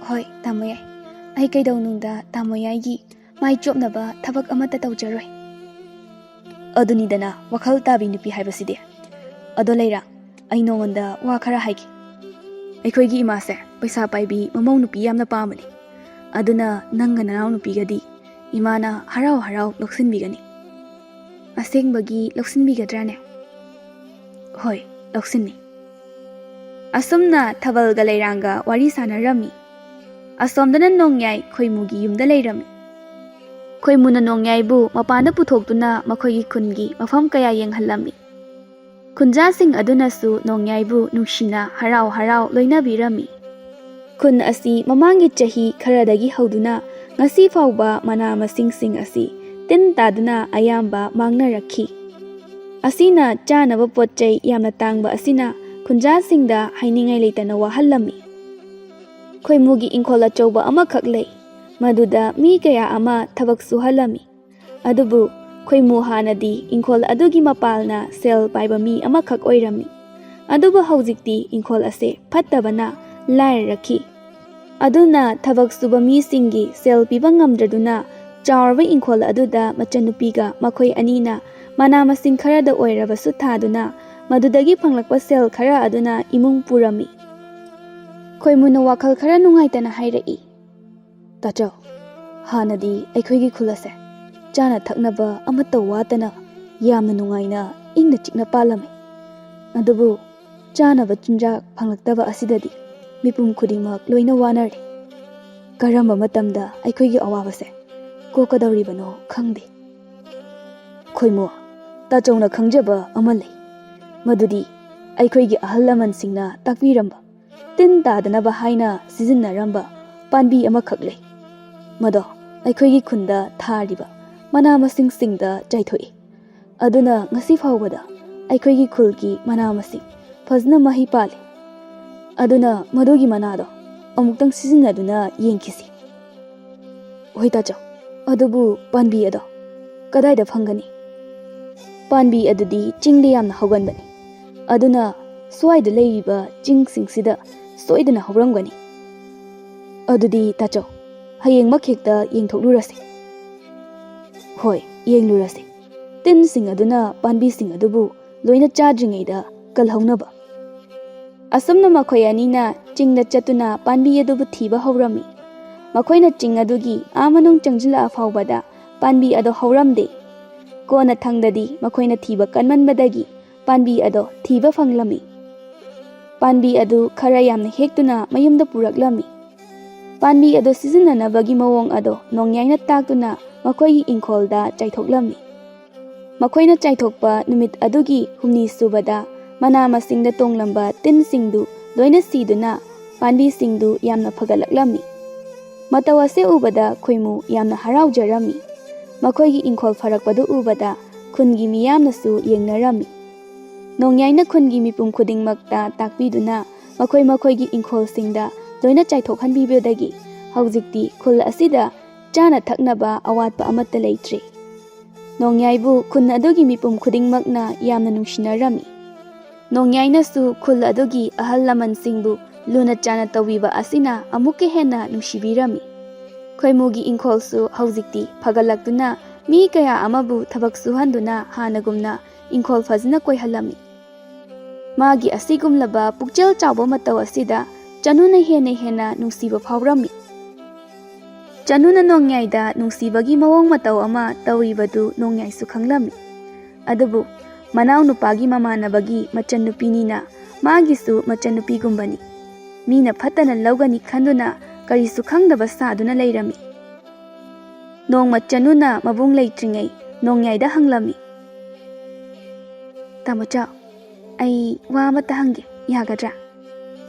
ꯍꯣꯏ, ꯇꯥꯃꯣ ꯌꯥꯏ꯫ ꯑꯩ ꯀꯩꯗꯧꯅꯨꯡꯗ ꯇꯥꯃꯣ ꯌꯥꯏꯒꯤ ꯃꯥꯏ ꯆꯣꯞꯅꯕ ꯊꯕꯛ ꯑꯃꯠꯇ ꯇꯧꯖꯔꯣꯏ꯫ ꯑꯗꯨꯅꯤꯗꯅ ꯋꯥꯈꯜ ꯇꯥꯕꯤ ꯅꯨꯄꯤ ꯍꯥꯏꯕꯁꯤꯗꯤ꯫ ꯑꯗꯣ ꯂꯩꯔꯥ, ꯑꯩ ꯅꯉꯣꯟꯗ ꯋꯥ ꯈꯔ ꯍꯥꯏꯒꯦ꯫ ꯑꯩꯈꯣꯏꯒꯤ ꯏꯃꯥꯁꯦ ꯄꯩꯁꯥ ꯄꯥꯏꯕꯤ ꯃꯃꯧ ꯅꯨꯄꯤ ꯌꯥꯝꯅ ꯄꯥꯝꯕꯅꯤ꯫ ꯑꯗꯨꯅ ꯅꯪꯒ ꯅꯅꯥꯎ ꯅꯨꯄꯤꯒꯗꯤ ꯏꯃꯥꯅ ꯍꯔꯥꯎ ꯍꯔꯥꯎ ꯂꯧꯁꯤꯟꯕꯤꯒꯅꯤ꯫ ꯑꯁꯦꯡꯕꯒꯤ ꯂꯧꯁꯤꯟꯕꯤꯒꯗ꯭ꯔꯥꯅꯦ? ꯍꯣꯏ, ꯂꯧꯁꯤꯟꯅꯤ꯫ ꯑꯁꯨꯝꯅ ꯊꯥꯕꯜꯒ ꯂꯩꯔꯥꯡꯒ ꯋꯥꯔꯤ ꯁꯥꯟꯅꯔꯝꯃꯤ꯫ ꯑꯁꯣꯝꯗꯅ ꯅꯣꯡꯌꯥꯏ ꯈꯣꯏꯃꯨꯒꯤ ꯌꯨꯝꯗ ꯂꯩꯔꯝꯃꯤ꯫ ꯈꯣꯏꯃꯨꯅ ꯅꯣꯡꯌꯥꯏꯕꯨ ꯃꯄꯥꯟꯗ ꯄꯨꯊꯣꯛꯇꯨꯅ ꯃꯈꯣꯏꯒꯤ ꯈꯨꯟꯒꯤ ꯃꯐꯝ ꯀꯌꯥ ꯌꯦꯡꯍꯜꯂꯝꯃꯤ꯫ ꯈꯨꯟꯖꯥꯁꯤꯡ ꯑꯗꯨꯅꯁꯨ ꯅꯣꯡꯌꯥꯏꯕꯨ ꯅꯨꯡꯁꯤꯅ ꯍꯔꯥꯎ ꯍꯔꯥꯎ ꯂꯣꯏꯅꯕꯤꯔꯝꯃꯤ꯫ ꯈꯨꯟ ꯑꯁꯤ ꯃꯃꯥꯡꯒꯤ ꯆꯍꯤ ꯈꯔꯗꯒꯤ ꯍꯧꯗꯨꯅ ꯉꯁꯤ ꯐꯥꯎꯕ ꯃꯅꯥ ꯃꯁꯤꯡꯁꯤꯡ ꯑꯁꯤ ꯇꯤꯟ ꯇꯥꯗꯨꯅ ꯑꯌꯥꯝꯕ ꯃꯥꯡꯅꯔꯛꯈꯤ꯫ ꯑꯁꯤꯅ ꯆꯥꯅꯕ ꯄꯣꯠ ꯆꯩ ꯌꯥꯝꯅ ꯇꯥꯡꯕ ꯑꯁꯤꯅ ꯈꯨꯟꯖꯥꯁꯤꯡꯗ ꯍꯥꯏꯅꯤꯡꯉꯥꯏ ꯂꯩꯇꯅ ꯋꯥꯍꯜꯂꯝꯃꯤ꯫ ꯈꯣꯏꯃꯨꯒꯤ ꯏꯪꯈꯣꯜ ꯑꯆꯧꯕ ꯑꯃꯈꯛ ꯂꯩ, ꯃꯗꯨꯗ ꯃꯤ ꯀꯌꯥ ꯑꯃ ꯊꯕꯛ ꯁꯨꯍꯜꯂꯝꯃꯤ꯫ ꯑꯗꯨꯕꯨ ꯈꯣꯏꯃꯨ ꯍꯥꯟꯅꯗꯤ ꯏꯪꯈꯣꯜ ꯑꯗꯨꯒꯤ ꯃꯄꯥꯜꯅ ꯁꯦꯜ ꯄꯥꯏꯕ ꯃꯤ ꯑꯃꯈꯛ ꯑꯣꯏꯔꯝꯃꯤ꯫ ꯑꯗꯨꯕꯨ ꯍꯧꯖꯤꯛꯇꯤ ꯏꯪꯈꯣꯜ ꯑꯁꯦ ꯐꯠꯇꯕꯅ ꯂꯥꯏꯔꯔꯛꯈꯤ꯫ ꯑꯗꯨꯅ ꯊꯕꯛ ꯁꯨꯕ ꯃꯤꯁꯤꯡꯒꯤ ꯁꯦꯜ ꯄꯤꯕ ꯉꯝꯗ꯭ꯔꯗꯨꯅ ꯆꯥꯎꯔꯕ ꯏꯪꯈꯣꯜ ꯑꯗꯨꯗ ꯃꯆꯟꯅꯨꯄꯤꯒ ꯃꯈꯣꯏ ꯑꯅꯤꯅ ꯃꯅꯥ ꯃꯁꯤꯡ ꯈꯔꯗ ꯑꯣꯏꯔꯕꯁꯨ ꯊꯥꯗꯨꯅ ꯃꯗꯨꯗꯒꯤ ꯐꯪꯂꯛꯄ ꯁꯦꯜ ꯈꯔ ꯑꯗꯨꯅ ꯏꯃꯨꯡ ꯄꯨꯔꯝꯃꯤ꯫ ꯈꯣꯏꯃꯨꯅ ꯋꯥꯈꯜ ꯈꯔ ꯅꯨꯡꯉꯥꯏꯇꯅ ꯍꯥꯏꯔꯛꯏ, "ꯇꯥꯆꯧ, ꯍꯥꯟꯅꯗꯤ ꯑꯩꯈꯣꯏꯒꯤ ꯈꯨꯜ ꯑꯁꯦ ꯆꯥꯅ ꯊꯛꯅꯕ ꯑꯃꯠꯇ ꯋꯥꯠꯇꯅ ꯌꯥꯝꯅ ꯅꯨꯡꯉꯥꯏꯅ ꯏꯪꯅ ꯆꯤꯛꯅ ꯄꯥꯜꯂꯝꯃꯤ꯫ ꯑꯗꯨꯕꯨ ꯆꯥꯅꯕ ꯆꯤꯟꯖꯥꯛ ꯐꯪꯂꯛꯇꯕ ꯑꯁꯤꯗꯗꯤ ꯃꯤꯄꯨꯝ ꯈꯨꯗꯤꯡꯃꯛ ꯂꯣꯏꯅ ꯋꯥꯅꯔꯦ꯫ ꯀꯔꯝꯕ ꯃꯇꯝꯗ ꯑꯩꯈꯣꯏꯒꯤ ꯑꯋꯥꯕꯁꯦ ꯀꯣꯛꯀꯗꯧꯔꯤꯕꯅꯣ ꯈꯪꯗꯦ꯫ ꯈꯣꯏꯃꯨ, ꯇꯥꯆꯧꯅ ꯈꯪꯖꯕ ꯑꯃ ꯂꯩ꯫ ꯃꯗꯨꯗꯤ ꯑꯩꯈꯣꯏꯒꯤ ꯑꯍꯜ ꯂꯃꯟꯁꯤꯡꯅ ꯇꯥꯛꯄꯤꯔꯝꯕ ꯇꯤꯟ ꯇꯥꯗꯅꯕ ꯍꯥꯏꯅ ꯁꯤꯖꯤꯟꯅꯔꯝꯕ ꯄꯥꯝꯕꯤ ꯑꯃꯈꯛ ꯂꯩ꯫ ꯃꯗꯣ ꯑꯩꯈꯣꯏꯒꯤ ꯈꯨꯟꯗ ꯊꯥꯔꯤꯕ ꯃꯅꯥ ꯃꯁꯤꯡꯁꯤꯡꯗ ꯆꯥꯏꯊꯣꯛꯏ꯫ ꯑꯗꯨꯅ ꯉꯁꯤ ꯐꯥꯎꯕꯗ ꯑꯩꯈꯣꯏꯒꯤ ꯈꯨꯜꯒꯤ ꯃꯅꯥ ꯃꯁꯤꯡ ꯐꯖꯅ ꯃꯍꯩ ꯄꯥꯜꯂꯤ꯫ ꯑꯗꯨꯅ ꯃꯗꯨꯒꯤ ꯃꯅꯥꯗꯣ ꯑꯃꯨꯛꯇꯪ ꯁꯤꯖꯤꯟꯅꯗꯨꯅ ꯌꯦꯡꯈꯤꯁꯤ꯫ ꯍꯣꯏ ꯇꯥꯆꯧ, ꯑꯗꯨꯕꯨ ꯄꯥꯝꯕꯤ ꯑꯗꯣ ꯀꯗꯥꯏꯗ ꯐꯪꯒꯅꯤ? ꯄꯥꯝꯕꯤ ꯑꯗꯨꯗꯤ ꯆꯤꯡꯗ ꯌꯥꯝꯅ ꯍꯧꯒꯟꯕꯅꯤ꯫ ꯑꯗꯨꯅ ꯁ꯭ꯋꯥꯏꯗ ꯂꯩꯔꯤꯕ ꯆꯤꯡꯁꯤꯡꯁꯤꯗ ꯁꯣꯏꯗꯅ ꯍꯧꯔꯝꯒꯅꯤ꯫ ꯑꯗꯨꯗꯤ ꯇꯥꯆꯧ, ꯍꯌꯦꯡꯃꯛ ꯍꯦꯛꯇ ꯌꯦꯡꯊꯣꯛꯂꯨꯔꯁꯤ꯫ ꯍꯣꯏ, ꯌꯦꯡꯂꯨꯔꯁꯤ꯫ ꯇꯤꯟꯁꯤꯡ ꯑꯗꯨꯅ ꯄꯥꯝꯕꯤꯁꯤꯡ ꯑꯗꯨꯕꯨ ꯂꯣꯏꯅ ꯆꯥꯗ꯭ꯔꯤꯉꯩꯗ ꯀꯜꯍꯧꯅꯕ꯫ ꯑꯁꯨꯝꯅ ꯃꯈꯣꯏ ꯑꯅꯤꯅ ꯆꯤꯡꯗ ꯆꯠꯇꯨꯅ ꯄꯥꯝꯕꯤ ꯑꯗꯨꯕꯨ ꯊꯤꯕ ꯍꯧꯔꯝꯃꯤ꯫ ꯃꯈꯣꯏꯅ ꯆꯤꯡ ꯑꯗꯨꯒꯤ ꯑꯥ ꯃꯅꯨꯡ ꯆꯪꯁꯤꯜꯂꯛꯑ ꯐꯥꯎꯕꯗ ꯄꯥꯝꯕꯤ ꯑꯗꯣ ꯍꯧꯔꯝꯗꯦ꯫ ꯀꯣꯟꯅꯊꯪꯗꯗꯤ ꯃꯈꯣꯏꯅ ꯊꯤꯕ ꯀꯟꯃꯟꯕꯗꯒꯤ ꯄꯥꯝꯕꯤ ꯑꯗꯣ ꯊꯤꯕ ꯐꯪꯂꯝꯃꯤ꯫ ꯄꯥꯝꯕꯤ ꯑꯗꯨ ꯈꯔ ꯌꯥꯝꯅ ꯍꯦꯛꯇꯨꯅ ꯃꯌꯨꯝꯗ ꯄꯨꯔꯛꯂꯝꯃꯤ꯫ ꯄꯥꯝꯕꯤ ꯑꯗꯣ ꯁꯤꯖꯤꯟꯅꯅꯕꯒꯤ ꯃꯑꯣꯡ ꯑꯗꯣ ꯅꯣꯡꯌꯥꯏꯅ ꯇꯥꯛꯇꯨꯅ ꯃꯈꯣꯏꯒꯤ ꯏꯪꯈꯣꯜꯗ ꯆꯥꯏꯊꯣꯛꯂꯝꯃꯤ꯫ ꯃꯈꯣꯏꯅ ꯆꯥꯏꯊꯣꯛꯄ ꯅꯨꯃꯤꯠ ꯑꯗꯨꯒꯤ ꯍꯨꯝꯅꯤ ꯁꯨꯕꯗ ꯃꯅꯥ ꯃꯁꯤꯡꯗ ꯇꯣꯡꯂꯝꯕ ꯇꯤꯟꯁꯤꯡꯗꯨ ꯂꯣꯏꯅ ꯁꯤꯗꯨꯅ ꯄꯥꯝꯕꯤꯁꯤꯡꯗꯨ ꯌꯥꯝꯅ ꯐꯒꯠꯂꯛꯂꯝꯃꯤ꯫ ꯃꯇꯧ ꯑꯁꯤ ꯎꯕꯗ ꯈꯣꯏꯃꯨ ꯌꯥꯝꯅ ꯍꯔꯥꯎꯖꯔꯝꯃꯤ꯫ ꯃꯈꯣꯏꯒꯤ ꯏꯪꯈꯣꯜ ꯐꯔꯛꯄꯗꯨ ꯎꯕꯗ ꯈꯨꯟꯒꯤ ꯃꯤꯌꯥꯝꯅꯁꯨ ꯌꯦꯡꯅꯔꯝꯃꯤ꯫ ꯅꯣꯡꯌꯥꯏꯅ ꯈꯨꯟꯒꯤ ꯃꯤꯄꯨꯝ ꯈꯨꯗꯤꯡꯃꯛꯇ ꯇꯥꯛꯄꯤꯗꯨꯅ ꯃꯈꯣꯏ ꯃꯈꯣꯏꯒꯤ ꯏꯪꯈꯣꯜꯁꯤꯡꯗ ꯂꯣꯏꯅ ꯆꯥꯏꯊꯣꯛꯍꯟꯕꯤꯕꯗꯒꯤ ꯍꯧꯖꯤꯛꯇꯤ ꯈꯨꯜ ꯑꯁꯤꯗ ꯆꯥꯅ ꯊꯛꯅꯕ ꯑꯋꯥꯠꯄ ꯑꯃꯠꯇ ꯂꯩꯇ꯭ꯔꯦ꯫ ꯅꯣꯡꯌꯥꯏꯕꯨ ꯈꯨꯟ ꯑꯗꯨꯒꯤ ꯃꯤꯄꯨꯝ ꯈꯨꯗꯤꯡꯃꯛꯅ ꯌꯥꯝꯅ ꯅꯨꯡꯁꯤꯅꯔꯝꯃꯤ꯫ ꯅꯣꯡꯌꯥꯏꯅꯁꯨ ꯈꯨꯜ ꯑꯗꯨꯒꯤ ꯑꯍꯜ ꯂꯃꯟꯁꯤꯡꯕꯨ ꯂꯨꯅ ꯆꯥꯅ ꯇꯧꯕꯤꯕ ꯑꯁꯤꯅ ꯑꯃꯨꯛꯀ ꯍꯦꯟꯅ ꯅꯨꯡꯁꯤꯕꯤꯔꯝꯃꯤ꯫ ꯈꯣꯏꯃꯨꯒꯤ ꯏꯪꯈꯣꯜꯁꯨ ꯍꯧꯖꯤꯛꯇꯤ ꯐꯒꯠꯂꯛꯇꯨꯅ ꯃꯤ ꯀꯌꯥ ꯑꯃꯕꯨ ꯊꯕꯛ ꯁꯨꯍꯟꯗꯨꯅ ꯍꯥꯟꯅꯒꯨꯝꯅ ꯏꯪꯈꯣꯜ ꯐꯖꯅ ꯀꯣꯏꯍꯜꯂꯝꯃꯤ꯫ ꯃꯥꯒꯤ ꯑꯁꯤꯒꯨꯝꯂꯕ ꯄꯨꯛꯆꯦꯜ ꯆꯥꯎꯕ ꯃꯇꯧ ꯑꯁꯤꯗ ꯆꯅꯨꯅ ꯍꯦꯟꯅ ꯍꯦꯟꯅ ꯅꯨꯡꯁꯤꯕ ꯐꯥꯎꯔꯝꯃꯤ꯫ ꯆꯅꯨꯅ ꯅꯣꯡꯌꯥꯏꯗ ꯅꯨꯡꯁꯤꯕꯒꯤ ꯃꯑꯣꯡ ꯃꯇꯧ ꯑꯃ ꯇꯧꯔꯤꯕꯗꯨ ꯅꯣꯡꯌꯥꯏꯁꯨ ꯈꯪꯂꯝꯃꯤ꯫ ꯑꯗꯨꯕꯨ ꯃꯅꯥꯎꯅꯨꯄꯥꯒꯤ ꯃꯃꯥꯟꯅꯕꯒꯤ ꯃꯆꯟꯅꯨꯄꯤꯅꯤꯅ ꯃꯥꯒꯤꯁꯨ ꯃꯆꯟꯅꯨꯄꯤꯒꯨꯝꯕꯅꯤ꯫ ꯃꯤꯅ ꯐꯠꯇꯅ ꯂꯧꯒꯅꯤ ꯈꯟꯗꯨꯅ ꯀꯔꯤꯁꯨ ꯈꯪꯗꯕ ꯁꯥꯗꯨꯅ ꯂꯩꯔꯝꯃꯤ꯫ ꯅꯣꯡꯃ ꯆꯅꯨꯅ ꯃꯕꯨꯡ ꯂꯩꯇ꯭ꯔꯤꯉꯩ ꯅꯣꯡꯌꯥꯏꯗ ꯍꯪꯂꯝꯃꯤ꯫ "ꯇꯥꯃꯣꯆꯧ, ꯑꯩ ꯋꯥ ꯑꯃꯇ ꯍꯪꯒꯦ, ꯌꯥꯒꯗ꯭ꯔꯥ?"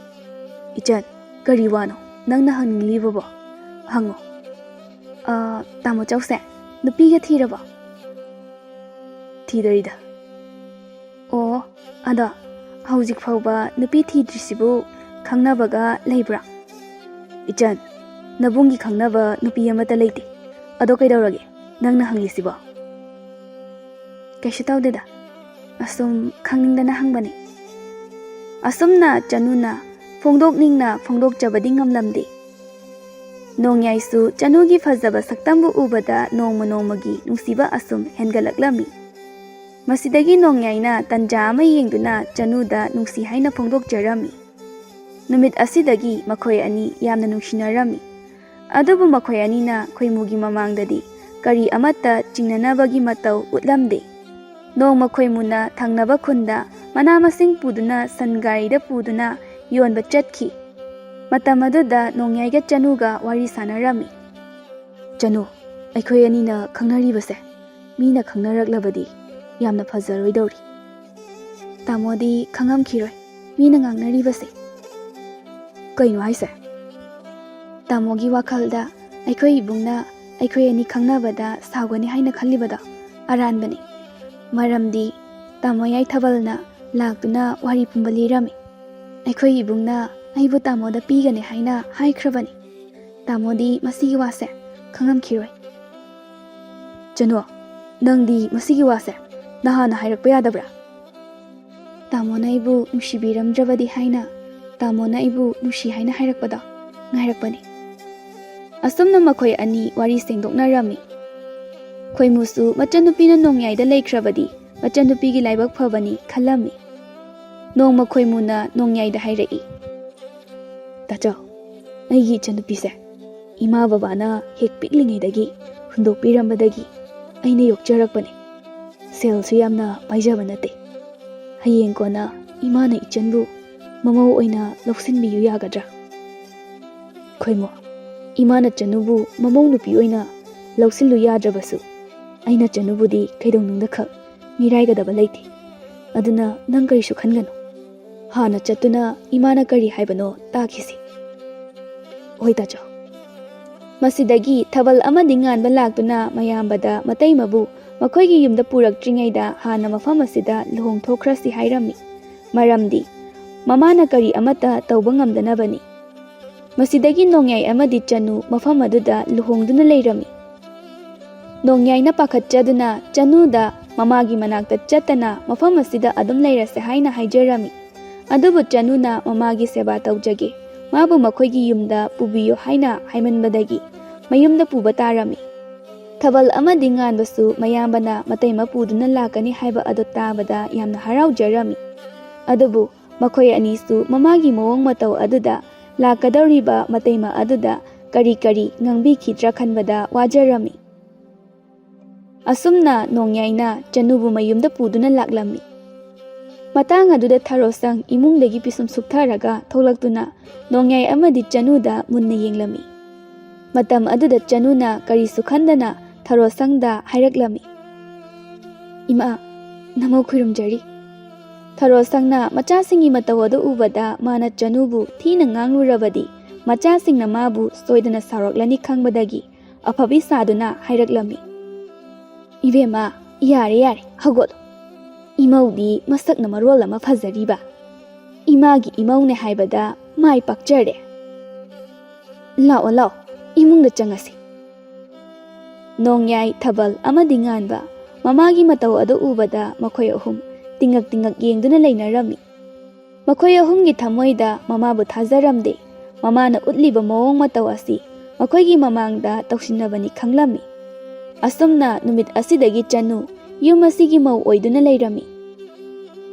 "ꯏꯆꯟ, ꯀꯔꯤ ꯋꯥꯅꯣ ꯅꯪꯅ ꯍꯪꯅꯤꯡꯂꯤꯕꯕꯣ? ꯍꯪꯉꯣ꯫" "ꯑ, ꯇꯥꯃꯣꯆꯧꯁꯦ ꯅꯨꯄꯤꯒ ꯊꯤꯔꯕꯣ?" "ꯊꯤꯗꯔꯤꯗ꯫" "ꯑꯣ, ꯑꯗꯣ ꯍꯧꯖꯤꯛ ꯐꯥꯎꯕ ꯅꯨꯄꯤ ꯊꯤꯗ꯭ꯔꯤꯁꯤꯕꯨ ꯈꯪꯅꯕꯒ ꯂꯩꯕ꯭ꯔꯥ?" "ꯏꯆꯟ, ꯅꯕꯨꯡꯒꯤ ꯈꯪꯅꯕ ꯅꯨꯄꯤ ꯑꯃꯠꯇ ꯂꯩꯇꯦ꯫ ꯑꯗꯣ ꯀꯩꯗꯧꯔꯒꯦ ꯅꯪꯅ ꯍꯪꯂꯤꯁꯤꯕꯣ?" "ꯀꯩꯁꯨ ꯇꯧꯗꯦꯗ, ꯑꯁꯨꯝ ꯈꯪꯅꯤꯡꯗꯅ ꯍꯪꯕꯅꯤ꯫" ꯑꯁꯨꯝꯅ ꯆꯅꯨꯅ ꯐꯣꯡꯗꯣꯛꯅꯤꯡꯅ ꯐꯣꯡꯗꯣꯛꯆꯕꯗꯤ ꯉꯝꯂꯝꯗꯦ꯫ ꯅꯣꯡꯌꯥꯏꯁꯨ ꯆꯅꯨꯒꯤ ꯐꯖꯕ ꯁꯛꯇꯝꯕꯨ ꯎꯕꯗ ꯅꯣꯡꯃ ꯅꯣꯡꯃꯒꯤ ꯅꯨꯡꯁꯤꯕ ꯑꯁꯨꯝ ꯍꯦꯟꯒꯠꯂꯛꯂꯝꯃꯤ꯫ ꯃꯁꯤꯗꯒꯤ ꯅꯣꯡꯌꯥꯏꯅ ꯇꯟꯖꯥ ꯑꯃ ꯌꯦꯡꯗꯨꯅ ꯆꯅꯨꯗ ꯅꯨꯡꯁꯤ ꯍꯥꯏꯅ ꯐꯣꯡꯗꯣꯛꯆꯔꯝꯃꯤ꯫ ꯅꯨꯃꯤꯠ ꯑꯁꯤꯗꯒꯤ ꯃꯈꯣꯏ ꯑꯅꯤ ꯌꯥꯝꯅ ꯅꯨꯡꯁꯤꯅꯔꯝꯃꯤ꯫ ꯑꯗꯨꯕꯨ ꯃꯈꯣꯏ ꯑꯅꯤꯅ ꯈꯣꯏꯃꯨꯒꯤ ꯃꯃꯥꯡꯗꯗꯤ ꯀꯔꯤ ꯑꯃꯠꯇ ꯆꯤꯡꯅꯅꯕꯒꯤ ꯃꯇꯧ ꯎꯠꯂꯝꯗꯦ꯫ ꯅꯣꯡꯃ ꯈꯣꯏꯃꯨꯅ ꯊꯪꯅꯕ ꯈꯨꯟꯗ ꯃꯅꯥ ꯃꯁꯤꯡ ꯄꯨꯗꯨꯅ ꯁꯟ ꯒꯥꯔꯤꯗ ꯄꯨꯗꯨꯅ ꯌꯣꯟꯕ ꯆꯠꯈꯤ꯫ ꯃꯇꯝ ꯑꯗꯨꯗ ꯅꯣꯡꯌꯥꯏꯒ ꯆꯅꯨꯒ ꯋꯥꯔꯤ ꯁꯥꯟꯅꯔꯝꯃꯤ꯫ "ꯆꯅꯨ, ꯑꯩꯈꯣꯏ ꯑꯅꯤꯅ ꯈꯪꯅꯔꯤꯕꯁꯦ ꯃꯤꯅ ꯈꯪꯅꯔꯛꯂꯕꯗꯤ ꯌꯥꯝꯅ ꯐꯖꯔꯣꯏꯗꯧꯔꯤ꯫ ꯇꯥꯃꯣꯗꯤ ꯈꯪꯉꯝꯈꯤꯔꯣꯏ ꯃꯤꯅ ꯉꯥꯡꯅꯔꯤꯕꯁꯦ꯫" "ꯀꯩꯅꯣ ꯍꯥꯏꯁꯦ?" "ꯇꯥꯃꯣꯒꯤ ꯋꯥꯈꯜꯗ ꯑꯩꯈꯣꯏ ꯏꯕꯨꯡꯅ ꯑꯩꯈꯣꯏ ꯑꯅꯤ ꯈꯪꯅꯕꯗ ꯁꯥꯎꯒꯅꯤ ꯍꯥꯏꯅ ꯈꯜꯂꯤꯕꯗꯣ ꯑꯔꯥꯟꯕꯅꯤ꯫ ꯃꯔꯝꯗꯤ ꯇꯥꯃꯣ ꯌꯥꯏꯊꯕꯜꯅ ꯂꯥꯛꯇꯨꯅ ꯋꯥꯔꯤ ꯄꯨꯝꯕ ꯂꯤꯔꯝꯃꯤ꯫ ꯑꯩꯈꯣꯏ ꯏꯕꯨꯡꯅ ꯑꯩꯕꯨ ꯇꯥꯃꯣꯗ ꯄꯤꯒꯅꯤ ꯍꯥꯏꯅ ꯍꯥꯏꯈ꯭ꯔꯕꯅꯤ꯫ ꯇꯥꯃꯣꯗꯤ ꯃꯁꯤꯒꯤ ꯋꯥꯁꯦ ꯈꯪꯉꯝꯈꯤꯔꯣꯏ꯫" "ꯆꯅꯨ, ꯅꯪꯗꯤ ꯃꯁꯤꯒꯤ ꯋꯥꯁꯦ ꯅꯍꯥꯟꯅ ꯍꯥꯏꯔꯛꯄ ꯌꯥꯗꯕ꯭ꯔꯥ?" "ꯇꯥꯃꯣꯅ ꯑꯩꯕꯨ ꯅꯨꯡꯁꯤꯕꯤꯔꯝꯗ꯭ꯔꯕꯗꯤ ꯍꯥꯏꯅ ꯇꯥꯃꯣꯅ ꯑꯩꯕꯨ ꯅꯨꯡꯁꯤ ꯍꯥꯏꯅ ꯍꯥꯏꯔꯛꯄꯗꯣ ꯉꯥꯏꯔꯛꯄꯅꯤ꯫" ꯑꯁꯨꯝꯅ ꯃꯈꯣꯏ ꯑꯅꯤ ꯋꯥꯔꯤ ꯁꯦꯡꯗꯣꯛꯅꯔꯝꯃꯤ꯫ ꯈꯣꯏꯃꯨꯁꯨ ꯃꯆꯟꯅꯨꯄꯤꯅ ꯅꯣꯡꯌꯥꯏꯗ ꯂꯩꯈ꯭ꯔꯕꯗꯤ ꯃꯆꯟꯅꯨꯄꯤꯒꯤ ꯂꯥꯏꯕꯛ ꯐꯕꯅꯤ ꯈꯜꯂꯝꯃꯤ꯫ ꯅꯣꯡꯃ ꯈꯣꯏꯃꯨꯅ ꯅꯣꯡꯌꯥꯏꯗ ꯍꯥꯏꯔꯛꯏ, "ꯇꯥꯆꯧ, ꯑꯩꯒꯤ ꯏꯆꯟꯅꯨꯄꯤꯁꯦ ꯏꯃꯥ ꯕꯕꯥꯅ ꯍꯦꯛ ꯄꯤꯛꯂꯤꯉꯩꯗꯒꯤ ꯍꯨꯟꯗꯣꯛꯄꯤꯔꯝꯕꯗꯒꯤ ꯑꯩꯅ ꯌꯣꯛꯆꯔꯛꯄꯅꯤ꯫ ꯁꯦꯜꯁꯨ ꯌꯥꯝꯅ ꯄꯥꯏꯖꯕ ꯅꯠꯇꯦ꯫ ꯍꯌꯦꯡ ꯀꯣꯟꯅ ꯏꯃꯥꯅ ꯏꯆꯟꯕꯨ ꯃꯃꯧ ꯑꯣꯏꯅ ꯂꯧꯁꯤꯟꯕꯤꯌꯨ ꯌꯥꯒꯗ꯭ꯔꯥ?" ꯈꯣꯏꯃꯨ, "ꯏꯃꯥꯅ ꯆꯅꯨꯕꯨ ꯃꯃꯧ ꯅꯨꯄꯤ ꯑꯣꯏꯅ ꯂꯧꯁꯤꯜꯂꯨ ꯌꯥꯗ꯭ꯔꯕꯁꯨ, ꯑꯩꯅ ꯆꯅꯨꯕꯨꯗꯤ ꯀꯩꯗꯧꯅꯨꯡꯗꯈꯛ ꯃꯤꯔꯥꯏꯒꯗꯕ ꯂꯩꯇꯦ꯫ ꯑꯗꯨꯅ ꯅꯪ ꯀꯔꯤꯁꯨ ꯈꯟꯒꯅꯨ꯫ ꯍꯥꯟꯅ ꯆꯠꯇꯨꯅ ꯏꯃꯥꯅ ꯀꯔꯤ ꯍꯥꯏꯕꯅꯣ ꯇꯥꯈꯤꯁꯤ꯫ ꯍꯣꯏ ꯇꯥꯆꯧ꯫ ꯃꯁꯤꯗꯒꯤ ꯊꯕꯜ ꯑꯃꯗꯤ ꯉꯥꯟꯕ ꯂꯥꯛꯇꯨꯅ ꯃꯌꯥꯝꯕꯗ ꯃꯇꯩꯃꯕꯨ ꯃꯈꯣꯏꯒꯤ ꯌꯨꯝꯗ ꯄꯨꯔꯛꯇ꯭ꯔꯤꯉꯩꯗ ꯍꯥꯟꯅ ꯃꯐꯝ ꯑꯁꯤꯗ ꯂꯨꯍꯣꯡꯊꯣꯛꯈ꯭ꯔꯁꯤ ꯍꯥꯏꯔꯝꯃꯤ꯫ ꯃꯔꯝꯗꯤ ꯃꯃꯥꯅ ꯀꯔꯤ ꯑꯃꯠꯇ ꯇꯧꯕ ꯉꯝꯗꯅꯕꯅꯤ꯫ ꯃꯁꯤꯗꯒꯤ ꯅꯣꯡꯌꯥꯏ ꯑꯃꯗꯤ ꯆꯅꯨ ꯃꯐꯝ ꯑꯗꯨꯗ ꯂꯨꯍꯣꯡꯗꯨꯅ ꯂꯩꯔꯝꯃꯤ꯫ ꯅꯣꯡꯌꯥꯏꯅ ꯄꯥꯈꯠꯆꯗꯨꯅ ꯆꯅꯨꯗ ꯃꯃꯥꯒꯤ ꯃꯅꯥꯛꯇ ꯆꯠꯇꯅ ꯃꯐꯝ ꯑꯁꯤꯗ ꯑꯗꯨꯝ ꯂꯩꯔꯁꯦ ꯍꯥꯏꯅ ꯍꯥꯏꯖꯔꯝꯃꯤ꯫ ꯑꯗꯨꯕꯨ ꯆꯅꯨꯅ ꯃꯃꯥꯒꯤ ꯁꯦꯕꯥ ꯇꯧꯖꯒꯦ, ꯃꯥꯕꯨ ꯃꯈꯣꯏꯒꯤ ꯌꯨꯝꯗ ꯄꯨꯕꯤꯌꯨ ꯍꯥꯏꯅ ꯍꯥꯏꯃꯟꯕꯗꯒꯤ ꯃꯌꯨꯝꯗ ꯄꯨꯕ ꯇꯥꯔꯝꯃꯤ꯫ ꯊꯕꯜ ꯑꯃꯗꯤ ꯉꯥꯟꯕꯁꯨ ꯃꯌꯥꯝꯕꯅ ꯃꯇꯩꯃ ꯄꯨꯗꯨꯅ ꯂꯥꯛꯀꯅꯤ ꯍꯥꯏꯕ ꯑꯗꯨ ꯇꯥꯕꯗ ꯌꯥꯝꯅ ꯍꯔꯥꯎꯖꯔꯝꯃꯤ꯫ ꯑꯗꯨꯕꯨ ꯃꯈꯣꯏ ꯑꯅꯤꯁꯨ ꯃꯃꯥꯒꯤ ꯃꯑꯣꯡ ꯃꯇꯧ ꯑꯗꯨꯗ ꯂꯥꯛꯀꯗꯧꯔꯤꯕ ꯃꯇꯩꯃ ꯑꯗꯨꯗ ꯀꯔꯤ ꯀꯔꯤ ꯉꯥꯡꯕꯤꯈꯤꯗ꯭ꯔꯥ ꯈꯟꯕꯗ ꯋꯥꯖꯔꯝꯃꯤ꯫ ꯑꯁꯨꯝꯅ ꯅꯣꯡꯌꯥꯏꯅ ꯆꯅꯨꯕꯨ ꯃꯌꯨꯝꯗ ꯄꯨꯗꯨꯅ ꯂꯥꯛꯂꯝꯃꯤ꯫ ꯃꯇꯥꯡ ꯑꯗꯨꯗ ꯊꯔꯣꯁꯪ ꯏꯃꯨꯡꯗꯒꯤ ꯄꯤꯁꯨꯝ ꯁꯨꯛꯊꯔꯒ ꯊꯣꯛꯂꯛꯇꯨꯅ ꯅꯣꯡꯌꯥꯏ ꯑꯃꯗꯤ ꯆꯅꯨꯗ ꯃꯨꯟꯅ ꯌꯦꯡꯂꯝꯃꯤ꯫ ꯃꯇꯝ ꯑꯗꯨꯗ ꯆꯅꯨꯅ ꯀꯔꯤꯁꯨ ꯈꯟꯗꯅ ꯊꯔꯣꯁꯪꯗ ꯍꯥꯏꯔꯛꯂꯝꯃꯤ, "ꯏꯃꯥ, ꯅꯃꯧ ꯈꯨꯔꯨꯝꯖꯔꯤ꯫" ꯊꯔꯣꯁꯪꯅ ꯃꯆꯥꯁꯤꯡꯒꯤ ꯃꯇꯧ ꯑꯗꯨ ꯎꯕꯗ ꯃꯥꯅ ꯆꯅꯨꯕꯨ ꯊꯤꯅ ꯉꯥꯡꯂꯨꯔꯕꯗꯤ ꯃꯆꯥꯁꯤꯡꯅ ꯃꯥꯕꯨ ꯁꯣꯏꯗꯅ ꯁꯥꯎꯔꯛꯂꯅꯤ ꯈꯪꯕꯗꯒꯤ ꯑꯐꯕꯤ ꯁꯥꯗꯨꯅ ꯍꯥꯏꯔꯛꯂꯝꯃꯤ, "ꯏꯕꯦꯝꯃ, ꯌꯥꯔꯦ ꯌꯥꯔꯦ, ꯍꯧꯒꯠꯂꯣ꯫ ꯏꯃꯧꯗꯤ ꯃꯁꯛꯅ ꯃꯔꯣꯜ ꯑꯃ ꯐꯖꯔꯤꯕ꯫ ꯏꯃꯥꯒꯤ ꯏꯃꯧꯅꯦ ꯍꯥꯏꯕꯗ ꯃꯥꯏ ꯄꯥꯛꯆꯔꯦ꯫ ꯂꯥꯛꯑꯣ ꯂꯥꯛꯑꯣ, ꯏꯃꯨꯡꯗ ꯆꯪꯉꯁꯤ꯫" ꯅꯣꯡꯌꯥꯏ, ꯊꯕꯜ ꯑꯃꯗꯤ ꯉꯥꯟꯕ ꯃꯃꯥꯒꯤ ꯃꯇꯧ ꯑꯗꯨ ꯎꯕꯗ ꯃꯈꯣꯏ ꯑꯍꯨꯝ ꯇꯤꯡꯉꯛ ꯇꯤꯡꯉꯛ ꯌꯦꯡꯗꯨꯅ ꯂꯩꯅꯔꯝꯃꯤ꯫ ꯃꯈꯣꯏ ꯑꯍꯨꯝꯒꯤ ꯊꯃꯣꯏꯗ ꯃꯃꯥꯕꯨ ꯊꯥꯖꯔꯝꯗꯦ꯫ ꯃꯃꯥꯅ ꯎꯠꯂꯤꯕ ꯃꯑꯣꯡ ꯃꯇꯧ ꯑꯁꯤ ꯃꯈꯣꯏꯒꯤ ꯃꯃꯥꯡꯗ ꯇꯧꯁꯤꯟꯅꯕꯅꯤ ꯈꯪꯂꯝꯃꯤ꯫ ꯑꯁꯨꯝꯅ ꯅꯨꯃꯤꯠ ꯑꯁꯤꯗꯒꯤ ꯆꯅꯨ ꯌꯨꯝ ꯑꯁꯤꯒꯤ ꯃꯧ ꯑꯣꯏꯗꯨꯅ ꯂꯩꯔꯝꯃꯤ꯫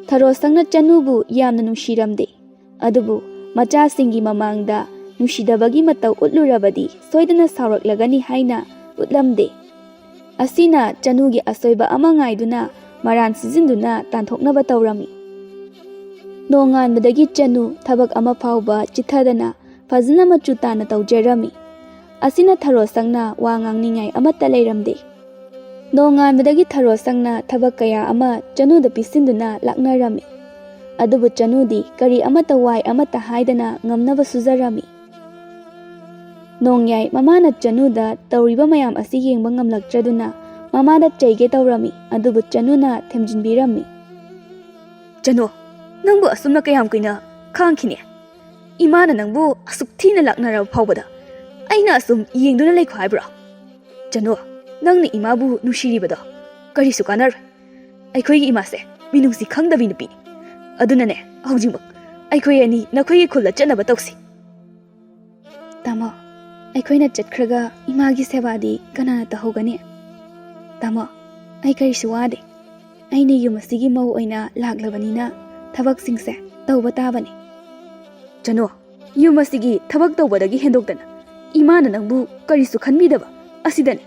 ꯊꯔꯣꯁꯪꯅ ꯆꯅꯨꯕꯨ ꯌꯥꯝꯅ ꯅꯨꯡꯁꯤꯔꯝꯗꯦ꯫ ꯑꯗꯨꯕꯨ ꯃꯆꯥꯁꯤꯡꯒꯤ ꯃꯃꯥꯡꯗ ꯅꯨꯡꯁꯤꯗꯕꯒꯤ ꯃꯇꯧ ꯎꯠꯂꯨꯔꯕꯗꯤ ꯁꯣꯏꯗꯅ ꯁꯥꯎꯔꯛꯂꯒꯅꯤ ꯍꯥꯏꯅ ꯎꯠꯂꯝꯗꯦ꯫ ꯑꯁꯤꯅ ꯆꯅꯨꯒꯤ ꯑꯁꯣꯏꯕ ꯑꯃ ꯉꯥꯏꯗꯨꯅ ꯃꯔꯥꯟ ꯁꯤꯖꯤꯟꯗꯨꯅ ꯇꯥꯟꯊꯣꯛꯅꯕ ꯇꯧꯔꯝꯃꯤ꯫ ꯅꯣꯡꯉꯥꯟꯕꯗꯒꯤ ꯆꯅꯨ ꯊꯕꯛ ꯑꯃ ꯐꯥꯎꯕ ꯆꯤꯠꯊꯗꯅ ꯐꯖꯅ ꯃꯆꯨ ꯇꯥꯅ ꯇꯧꯖꯔꯝꯃꯤ꯫ ꯑꯁꯤꯅ ꯊꯔꯣ ꯁꯪꯅ ꯋꯥ ꯉꯥꯡꯅꯤꯡꯉꯥꯏ ꯑꯃꯠꯇ ꯂꯩꯔꯝꯗꯦ꯫ ꯅꯣꯡꯉꯥꯟꯕꯗꯒꯤ ꯊꯔꯣ ꯁꯪꯅ ꯊꯕꯛ ꯀꯌꯥ ꯑꯃ ꯆꯅꯨꯗ ꯄꯤꯁꯤꯟꯗꯨꯅ ꯂꯥꯛꯅꯔꯝꯃꯤ꯫ ꯑꯗꯨꯕꯨ ꯆꯅꯨꯗꯤ ꯀꯔꯤ ꯑꯃꯠꯇ ꯋꯥꯏ ꯑꯃꯠꯇ ꯍꯥꯏꯗꯅ ꯉꯝꯅꯕ ꯁꯨꯖꯔꯝꯃꯤ꯫ ꯅꯣꯡꯌꯥꯏ ꯃꯃꯥꯅ ꯆꯅꯨꯗ ꯇꯧꯔꯤꯕ ꯃꯌꯥꯝ ꯑꯁꯤ ꯌꯦꯡꯕ ꯉꯝꯂꯛꯇ꯭ꯔꯗꯨꯅ ꯃꯃꯥꯗ ꯆꯩꯒꯦ ꯇꯧꯔꯝꯃꯤ, ꯑꯗꯨꯕꯨ ꯆꯅꯨꯅ ꯊꯦꯝꯖꯤꯟꯕꯤꯔꯝꯃꯤ꯫ "ꯆꯅꯨ, ꯅꯪꯕꯨ ꯑꯁꯨꯝꯅ ꯀꯌꯥꯝ ꯀꯨꯏꯅ ꯈꯥꯡꯈꯤꯅꯤ? ꯏꯃꯥꯅ ꯅꯪꯕꯨ ꯑꯁꯨꯛ ꯊꯤꯅ ꯂꯥꯛꯅꯔꯕ ꯐꯥꯎꯕꯗ ꯑꯩꯅ ꯑꯁꯨꯝ ꯌꯦꯡꯗꯨꯅ ꯂꯩꯈꯣ ꯍꯥꯏꯕ꯭ꯔꯣ? ꯆꯅꯨ, ꯅꯪꯅ ꯏꯃꯥꯕꯨ ꯅꯨꯡꯁꯤꯔꯤꯕꯗꯣ ꯀꯔꯤꯁꯨ ꯀꯥꯟꯅꯔꯣꯏ꯫ ꯑꯩꯈꯣꯏꯒꯤ ꯏꯃꯥꯁꯦ ꯃꯤꯅꯨꯡꯁꯤ ꯈꯪꯗꯕꯤ ꯅꯨꯄꯤꯅꯤ꯫ ꯑꯗꯨꯅꯅꯦ, ꯍꯧꯖꯤꯛꯃꯛ ꯑꯩꯈꯣꯏ ꯑꯅꯤ ꯅꯈꯣꯏꯒꯤ ꯈꯨꯜꯗ ꯆꯠꯅꯕ ꯇꯧꯁꯤ꯫" "ꯇꯥꯃꯣ, ꯑꯩꯈꯣꯏꯅ ꯆꯠꯈ꯭ꯔꯒ ꯏꯃꯥꯒꯤ ꯁꯦꯕꯥꯗꯤ ꯀꯅꯥꯅ ꯇꯧꯍꯧꯒꯅꯤ? ꯇꯥꯃꯣ, ꯑꯩ ꯀꯔꯤꯁꯨ ꯋꯥꯗꯦ꯫ ꯑꯩꯅ ꯌꯨꯝ ꯑꯁꯤꯒꯤ ꯃꯧ ꯑꯣꯏꯅ ꯂꯥꯛꯂꯕꯅꯤꯅ ꯊꯕꯛꯁꯤꯡꯁꯦ ꯇꯧꯕ ꯇꯥꯕꯅꯤ꯫" "ꯆꯅꯨ, ꯌꯨꯝ ꯑꯁꯤꯒꯤ ꯊꯕꯛ ꯇꯧꯕꯗꯒꯤ ꯍꯦꯟꯗꯣꯛꯇꯅ ꯏꯃꯥꯅ ꯅꯪꯕꯨ ꯀꯔꯤꯁꯨ ꯈꯟꯕꯤꯗꯕ ꯑꯁꯤꯗꯅꯤ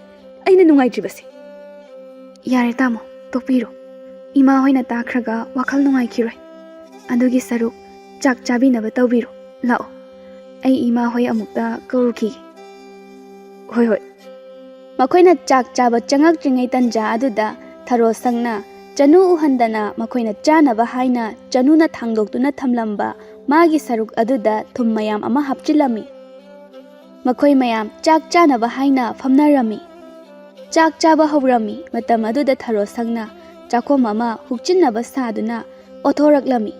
ꯑꯩꯅ ꯅꯨꯡꯉꯥꯏꯇ꯭ꯔꯤꯕꯁꯦ꯫" "ꯌꯥꯔꯦ ꯇꯥꯃꯣ, ꯇꯣꯛꯄꯤꯔꯣ꯫ ꯏꯃꯥ ꯍꯣꯏꯅ ꯇꯥꯈ꯭ꯔꯒ ꯋꯥꯈꯜ ꯅꯨꯡꯉꯥꯏꯈꯤꯔꯣꯏ꯫ ꯑꯗꯨꯒꯤ ꯁꯔꯨꯛ ꯆꯥꯛ ꯆꯥꯕꯤꯅꯕ ꯇꯧꯕꯤꯔꯣ꯫ ꯂꯥꯛꯑꯣ, ꯑꯩ ꯏꯃꯥ ꯍꯣꯏ ꯑꯃꯨꯛꯇ ꯀꯧꯔꯨꯈꯤꯒꯦ꯫" "ꯍꯣꯏ, ꯍꯣꯏ꯫" ꯃꯈꯣꯏꯅ ꯆꯥꯛ ꯆꯥꯕ ꯆꯪꯉꯛꯇ꯭ꯔꯤꯉꯩ ꯇꯟꯖꯥ ꯑꯗꯨꯗ ꯊꯔꯣ ꯁꯪꯅ ꯆꯅꯨ ꯎꯍꯟꯗꯅ ꯃꯈꯣꯏꯅ ꯆꯥꯅꯕ ꯍꯥꯏꯅ ꯆꯅꯨꯅ ꯊꯥꯡꯗꯣꯛꯇꯨꯅ ꯊꯝꯂꯝꯕ ꯃꯥꯒꯤ ꯁꯔꯨꯛ ꯑꯗꯨꯗ ꯊꯨꯝ ꯃꯌꯥꯝ ꯑꯃ ꯍꯥꯞꯆꯤꯜꯂꯝꯃꯤ꯫ ꯃꯈꯣꯏ ꯃꯌꯥꯝ ꯆꯥꯛ ꯆꯥꯅꯕ ꯍꯥꯏꯅ ꯐꯝꯅꯔꯝꯃꯤ꯫ ꯆꯥꯛ ꯆꯥꯕ ꯍꯧꯔꯝꯃꯤ꯫ ꯃꯇꯝ ꯑꯗꯨꯗ ꯊꯔꯣ ꯁꯪꯅ ꯆꯥꯛꯈꯣꯝ ꯑꯃ ꯍꯨꯛꯆꯤꯟꯅꯕ ꯁꯥꯗꯨꯅ ꯑꯣꯊꯣꯔꯛꯂꯝꯃꯤ꯫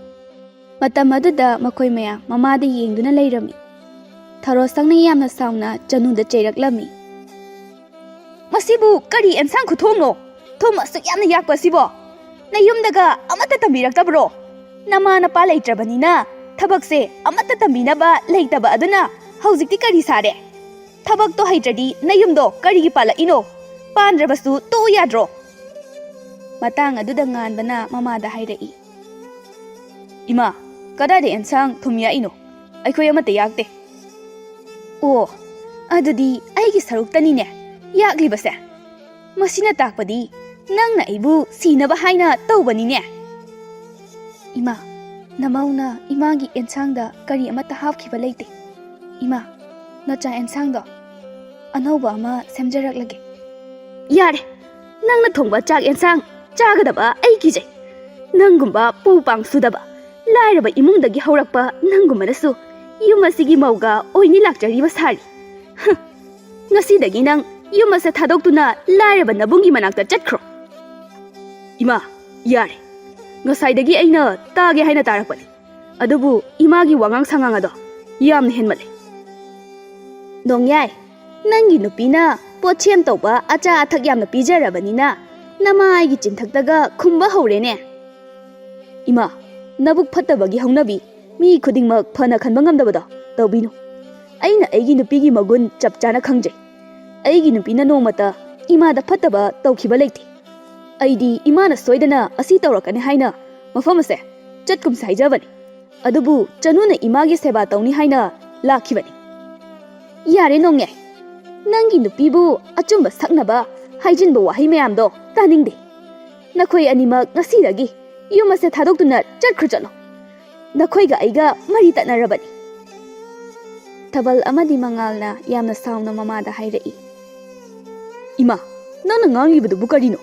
ꯃꯇꯝ ꯑꯗꯨꯗ ꯃꯈꯣꯏ ꯃꯌꯥꯝ ꯃꯃꯥꯗ ꯌꯦꯡꯗꯨꯅ ꯂꯩꯔꯝꯃꯤ꯫ ꯊꯔꯣ ꯁꯪꯅ ꯌꯥꯝꯅ ꯁꯥꯎꯅ ꯆꯅꯨꯗ ꯆꯩꯔꯛꯂꯝꯃꯤ꯫ "ꯃꯁꯤꯕꯨ ꯀꯔꯤ ꯑꯦꯟꯁꯥꯡ ꯈꯨꯊꯣꯡꯅꯣ? ꯊꯨꯝ ꯑꯁꯨꯛ ꯌꯥꯝꯅ ꯌꯥꯛꯄ ꯑꯁꯤꯕꯣ? ꯅꯌꯨꯝꯗꯒ ꯑꯃꯠꯇ ꯇꯝꯕꯤꯔꯛꯇꯕ꯭ꯔꯣ? ꯅꯃꯥ ꯅꯄꯥ ꯂꯩꯇ꯭ꯔꯕꯅꯤꯅ ꯊꯕꯛꯁꯦ ꯑꯃꯠꯇ ꯇꯝꯕꯤꯅꯕ ꯂꯩꯇꯕ ꯑꯗꯨꯅ ꯍꯧꯖꯤꯛꯇꯤ ꯀꯔꯤ ꯁꯥꯔꯦ? ꯊꯕꯛꯇꯣ ꯍꯩꯇ꯭ꯔꯗꯤ ꯅꯌꯨꯝꯗꯣ ꯀꯔꯤꯒꯤ ꯄꯥꯜꯂꯛꯏꯅꯣ? ꯄꯥꯟꯗ꯭ꯔꯕꯁꯨ ꯇꯣꯛꯎ ꯌꯥꯗ꯭ꯔꯣ?" ꯃꯇꯥꯡ ꯑꯗꯨꯗ ꯉꯥꯟꯕꯅ ꯃꯃꯥꯗ ꯍꯥꯏꯔꯛꯏ꯫ "ꯏꯃꯥ, ꯀꯗꯥꯏꯗ ꯑꯦꯟꯁꯥꯡ ꯊꯨꯝ ꯌꯥꯛꯏꯅꯣ? ꯑꯩꯈꯣꯏ ꯑꯃꯠꯇ ꯌꯥꯛꯇꯦ꯫" "ꯑꯣ, ꯑꯗꯨꯗꯤ ꯑꯩꯒꯤ ꯁꯔꯨꯛꯇꯅꯤꯅꯦ ꯌꯥꯛꯂꯤꯕꯁꯦ꯫ ꯃꯁꯤꯅ ꯇꯥꯛꯄꯗꯤ ꯅꯪꯅ ꯑꯩꯕꯨ ꯁꯤꯅꯕ ꯍꯥꯏꯅ ꯇꯧꯕꯅꯤꯅꯦ꯫" "ꯏꯃꯥ, ꯅꯃꯧꯅ ꯏꯃꯥꯒꯤ ꯑꯦꯟꯁꯥꯡꯗ ꯀꯔꯤ ꯑꯃꯠꯇ ꯍꯥꯞꯈꯤꯕ ꯂꯩꯇꯦ꯫ ꯏꯃꯥ, ꯅꯆꯥ ꯑꯦꯟꯁꯥꯡꯗꯣ ꯑꯅꯧꯕ ꯑꯃ ꯁꯦꯝꯖꯔꯛꯂꯒꯦ꯫ ꯌꯥꯔꯦ, ꯅꯪꯅ ꯊꯣꯡꯕ ꯆꯥꯛ ꯌꯦꯟꯁꯥꯡ ꯆꯥꯒꯗꯕ ꯑꯩ ꯀꯤꯖꯩ꯫ ꯅꯪꯒꯨꯝꯕ ꯄꯨ ꯄꯥꯡ ꯁꯨꯗꯕ, ꯂꯥꯏꯔꯕ ꯏꯃꯨꯡꯗꯒꯤ ꯍꯧꯔꯛꯄ ꯅꯪꯒꯨꯝꯕꯅꯁꯨ ꯌꯨꯝ ꯑꯁꯤꯒꯤ ꯃꯧꯒ ꯑꯣꯏꯅꯤ ꯂꯥꯛꯆꯔꯤꯕ ꯁꯥꯔꯤ꯫ ꯍ, ꯉꯁꯤꯗꯒꯤ ꯅꯪ ꯌꯨꯝ ꯑꯁꯦ ꯊꯥꯗꯣꯛꯇꯨꯅ ꯂꯥꯏꯔꯕ ꯅꯕꯨꯡꯒꯤ ꯃꯅꯥꯛꯇ ꯆꯠꯈ꯭ꯔꯣ꯫ ꯏꯃꯥ, ꯌꯥꯔꯦ꯫ ꯉꯁꯥꯏꯗꯒꯤ ꯑꯩꯅ ꯇꯥꯒꯦ ꯍꯥꯏꯅ ꯇꯥꯔꯛꯄꯅꯤ꯫ ꯑꯗꯨꯕꯨ ꯏꯃꯥꯒꯤ ꯋꯥꯉꯥꯡ ꯁꯉꯥꯡ ꯑꯗꯣ ꯌꯥꯝꯅ ꯍꯦꯟꯃꯜꯂꯦ꯫ ꯅꯣꯡꯌꯥꯏ, ꯅꯪꯒꯤ ꯅꯨꯄꯤꯅ ꯄꯣꯠꯁꯦꯝ ꯇꯧꯕ ꯑꯆꯥ ꯑꯊꯛ ꯌꯥꯝꯅ ꯄꯤꯖꯔꯕꯅꯤꯅ ꯅꯃꯥꯏꯒꯤ ꯆꯤꯟꯊꯛꯇꯒ ꯈꯨꯝꯕ ꯍꯧꯔꯦꯅꯦ꯫ ꯏꯃꯥ, ꯅꯕꯨꯛ ꯐꯠꯇꯕꯒꯤ ꯍꯧꯅꯕꯤ ꯃꯤ ꯈꯨꯗꯤꯡꯃꯛ ꯐꯅ ꯈꯟꯕ ꯉꯝꯗꯕꯗꯣ ꯇꯧꯕꯤꯅꯨ꯫ ꯑꯩꯅ ꯑꯩꯒꯤ ꯅꯨꯄꯤꯒꯤ ꯃꯒꯨꯟ ꯆꯞ ꯆꯥꯅ ꯈꯪꯖꯩ꯫ ꯑꯩꯒꯤ ꯅꯨꯄꯤꯅ ꯅꯣꯡꯃꯇ ꯏꯃꯥꯗ ꯐꯠꯇꯕ ꯇꯧꯈꯤꯕ ꯂꯩꯇꯦ꯫ ꯑꯩꯗꯤ ꯏꯃꯥꯅ ꯁꯣꯏꯗꯅ ꯑꯁꯤ ꯇꯧꯔꯛꯀꯅꯤ ꯍꯥꯏꯅ ꯃꯐꯝ ꯑꯁꯦ ꯆꯠꯀꯨꯝꯁꯦ ꯍꯥꯏꯖꯕꯅꯤ꯫ ꯑꯗꯨꯕꯨ ꯆꯅꯨꯅ ꯏꯃꯥꯒꯤ ꯁꯦꯕꯥ ꯇꯧꯅꯤ ꯍꯥꯏꯅ ꯂꯥꯛꯈꯤꯕꯅꯤ꯫ ꯌꯥꯔꯦ ꯅꯣꯡꯌꯥꯏ, ꯅꯪꯒꯤ ꯅꯨꯄꯤꯕꯨ ꯑꯆꯨꯝꯕ ꯁꯛꯅꯕ ꯍꯥꯏꯖꯤꯟꯕ ꯋꯥꯍꯩ ꯃꯌꯥꯝꯗꯣ ꯇꯥꯅꯤꯡꯗꯦ꯫ ꯅꯈꯣꯏ ꯑꯅꯤꯃꯛ ꯉꯁꯤꯗꯒꯤ ꯌꯨꯝ ꯑꯁꯦ ꯊꯥꯗꯣꯛꯇꯨꯅ ꯆꯠꯈ꯭ꯔꯣ ꯆꯠꯂꯣ꯫ ꯅꯈꯣꯏꯒ ꯑꯩꯒ ꯃꯔꯤ ꯇꯠꯅꯔꯕꯅꯤ꯫ ꯊꯕꯜ ꯑꯃꯗꯤ ꯃꯉꯥꯜꯅ ꯌꯥꯝꯅ ꯁꯥꯎꯅ ꯃꯃꯥꯗ ꯍꯥꯏꯔꯛꯏ꯫ ꯏꯃꯥ, ꯅꯪꯅ ꯉꯥꯡꯂꯤꯕꯗꯨꯕꯨ ꯀꯔꯤꯅꯣ?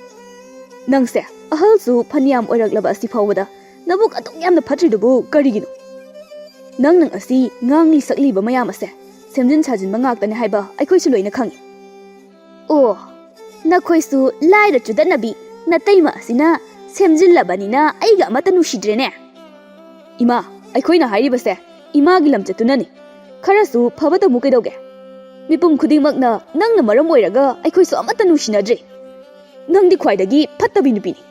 ꯅꯪꯁꯦ ꯑꯍꯜꯁꯨ ꯐꯅꯌꯥꯝ ꯑꯣꯏꯔꯛꯂꯕ ꯑꯁꯤ ꯐꯥꯎꯕꯗ ꯅꯕꯨꯛ ꯑꯗꯨꯛ ꯌꯥꯝꯅ ꯐꯠꯇ꯭ꯔꯤꯗꯨꯕꯨ ꯀꯔꯤꯒꯤꯅꯣ? ꯅꯪꯅ ꯉꯁꯤ ꯉꯥꯡꯂꯤ ꯁꯛꯂꯤꯕ ꯃꯌꯥꯝ ꯑꯁꯦ ꯁꯦꯝꯖꯤꯟ ꯁꯥꯖꯤꯟꯕ ꯉꯥꯛꯇꯅꯤ ꯍꯥꯏꯕ ꯑꯩꯈꯣꯏꯁꯨ ꯂꯣꯏꯅ ꯈꯪꯏ꯫ ꯑꯣ, ꯅꯈꯣꯏꯁꯨ ꯂꯥꯏꯔ ꯆꯨꯗꯠꯅꯕꯤ ꯅꯇꯩꯃ ꯑꯁꯤꯅ ꯁꯦꯝꯖꯤꯜꯂꯕꯅꯤꯅ ꯑꯩꯒ ꯑꯃꯠꯇ ꯅꯨꯡꯁꯤꯗ꯭ꯔꯦꯅꯦ꯫ ꯏꯃꯥ, ꯑꯩꯈꯣꯏꯅ ꯍꯥꯏꯔꯤꯕꯁꯦ ꯏꯃꯥꯒꯤ ꯂꯝꯆꯠꯇꯨꯅꯅꯤ꯫ ꯈꯔꯁꯨ ꯐꯕ ꯇꯝꯃꯨ ꯀꯩꯗꯧꯒꯦ? ꯃꯤꯄꯨꯝ ꯈꯨꯗꯤꯡꯃꯛꯅ ꯅꯪꯅ ꯃꯔꯝ ꯑꯣꯏꯔꯒ ꯑꯩꯈꯣꯏꯁꯨ ꯑꯃꯠꯇ ꯅꯨꯡꯁꯤꯅꯗ꯭ꯔꯦ꯫ ꯅꯪꯗꯤ ꯈ꯭ꯋꯥꯏꯗꯒꯤ ꯐꯠꯇꯕꯤ ꯅꯨꯄꯤꯅꯤ꯫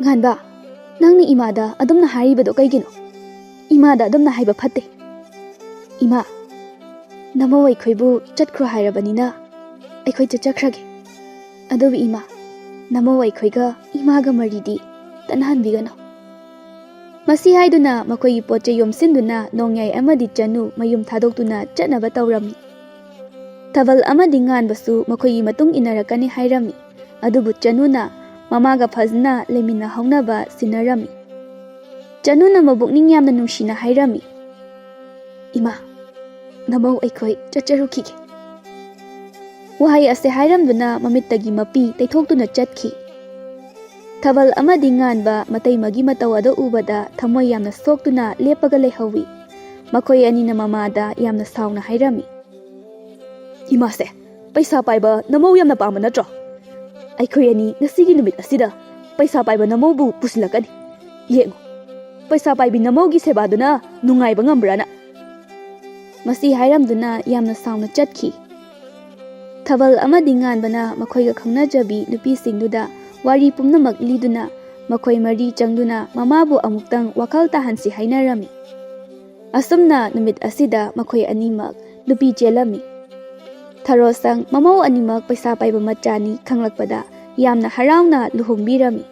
ꯉꯥꯟꯕ, ꯅꯪꯅ ꯏꯃꯥꯗ ꯑꯗꯨꯝꯅ ꯍꯥꯏꯔꯤꯕꯗꯣ ꯀꯩꯒꯤꯅꯣ? ꯏꯃꯥꯗ ꯑꯗꯨꯝꯅ ꯍꯥꯏꯕ ꯐꯠꯇꯦ꯫ ꯏꯃꯥ, ꯅꯃꯧ ꯑꯩꯈꯣꯏꯕꯨ ꯆꯠꯈ꯭ꯔꯣ ꯍꯥꯏꯔꯕꯅꯤꯅ ꯑꯩꯈꯣꯏ ꯆꯠꯆꯈ꯭ꯔꯒꯦ꯫ ꯑꯗꯨꯕꯨ ꯏꯃꯥ, ꯅꯃꯧ ꯑꯩꯈꯣꯏꯒ ꯏꯃꯥꯒ ꯃꯔꯤꯗꯤ ꯇꯠꯅꯍꯟꯕꯤꯒꯅꯨ꯫ ꯃꯁꯤ ꯍꯥꯏꯗꯨꯅ ꯃꯈꯣꯏꯒꯤ ꯄꯣꯠ ꯆꯩ ꯌꯣꯝꯁꯤꯟꯗꯨꯅ ꯅꯣꯡꯌꯥꯏ ꯑꯃꯗꯤ ꯆꯅꯨ ꯃꯌꯨꯝ ꯊꯥꯗꯣꯛꯇꯨꯅ ꯆꯠꯅꯕ ꯇꯧꯔꯝꯃꯤ꯫ ꯊꯕꯜ ꯑꯃꯗꯤ ꯉꯥꯟꯕꯁꯨ ꯃꯈꯣꯏꯒꯤ ꯃꯇꯨꯡ ꯏꯟꯅꯔꯛꯀꯅꯤ ꯍꯥꯏꯔꯝꯃꯤ꯫ ꯑꯗꯨꯕꯨ ꯆꯅꯨꯅ ꯃꯃꯥꯒ ꯐꯖꯅ ꯂꯩꯃꯤꯟꯅꯍꯧꯅꯕ ꯁꯤꯟꯅꯔꯝꯃꯤ꯫ ꯆꯅꯨꯅ ꯃꯕꯨꯛꯅꯤꯡ ꯌꯥꯝꯅ ꯅꯨꯡꯁꯤꯅ ꯍꯥꯏꯔꯝꯃꯤ, "ꯏꯃꯥ, ꯅꯃꯧ ꯑꯩꯈꯣꯏ ꯆꯠꯆꯔꯨꯈꯤꯒꯦ꯫ ꯋꯥꯍꯩ ꯑꯁꯤ ꯍꯥꯏꯔꯝꯗꯨꯅ ꯃꯃꯤꯠꯇꯒꯤ ꯃꯄꯤ ꯇꯩꯊꯣꯛꯇꯨꯅ ꯆꯠꯈꯤ꯫ ꯊꯥꯕꯜ ꯑꯃꯗꯤ ꯉꯥꯟꯕ ꯃꯇꯩꯃꯒꯤ ꯃꯇꯧ ꯑꯗꯨ ꯎꯕꯗ ꯊꯃꯣꯏ ꯌꯥꯝꯅ ꯁꯣꯛꯇꯨꯅ ꯂꯦꯞꯄꯒ ꯂꯩꯍꯧꯏ꯫ ꯃꯈꯣꯏ ꯑꯅꯤꯅ ꯃꯃꯥꯗ ꯌꯥꯝꯅ ꯁꯥꯎꯅ ꯍꯥꯏꯔꯝꯃꯤ꯫ "ꯏꯃꯥꯁꯦ, ꯄꯩꯁꯥ ꯄꯥꯏꯕ ꯅꯃꯧ ꯌꯥꯝꯅ ꯄꯥꯝꯕ ꯅꯠꯇ꯭ꯔꯣ? ꯑꯩꯈꯣꯏ ꯑꯅꯤ ꯉꯁꯤꯒꯤ ꯅꯨꯃꯤꯠ ꯑꯁꯤꯗ ꯄꯩꯁꯥ ꯄꯥꯏꯕ ꯅꯃꯧꯕꯨ ꯄꯨꯁꯤꯜꯂꯛꯀꯅꯤ꯫ ꯌꯦꯡꯉꯨ, ꯄꯩꯁꯥ ꯄꯥꯏꯕꯤ ꯅꯃꯧꯒꯤ ꯁꯦꯕꯥꯗꯨꯅ ꯅꯨꯡꯉꯥꯏꯕ ꯉꯝꯕ꯭ꯔꯥꯅ?" ꯃꯁꯤ ꯍꯥꯏꯔꯝꯗꯨꯅ ꯌꯥꯝꯅ ꯁꯥꯎꯅ ꯆꯠꯈꯤ꯫ ꯊꯥꯕꯜ ꯑꯃꯗꯤ ꯉꯥꯟꯕꯅ ꯃꯈꯣꯏꯒ ꯈꯪꯅꯖꯕꯤ ꯅꯨꯄꯤꯁꯤꯡꯗꯨꯗ ꯋꯥꯔꯤ ꯄꯨꯝꯅꯃꯛ ꯂꯤꯗꯨꯅ ꯃꯈꯣꯏ ꯃꯔꯤ ꯆꯪꯗꯨꯅ ꯃꯃꯥꯕꯨ ꯑꯃꯨꯛꯇꯪ ꯋꯥꯈꯜ ꯇꯥꯍꯟꯁꯤ ꯍꯥꯏꯅꯔꯝꯃꯤ꯫ ꯑꯁꯨꯝꯅ ꯅꯨꯃꯤꯠ ꯑꯁꯤꯗ ꯃꯈꯣꯏ ꯑꯅꯤꯃꯛ ꯅꯨꯄꯤ ꯆꯦꯜꯂꯝꯃꯤ꯫ ꯊꯔꯣꯁꯪ ꯃꯃꯧ ꯑꯅꯤꯃꯛ ꯄꯩꯁꯥ ꯄꯥꯏꯕ ꯃꯆꯥꯅꯤ ꯈꯪꯂꯛꯄꯗ ꯌꯥꯝꯅ ꯍꯔꯥꯎꯅ ꯂꯨꯍꯣꯡꯕꯤꯔꯝꯃꯤ꯫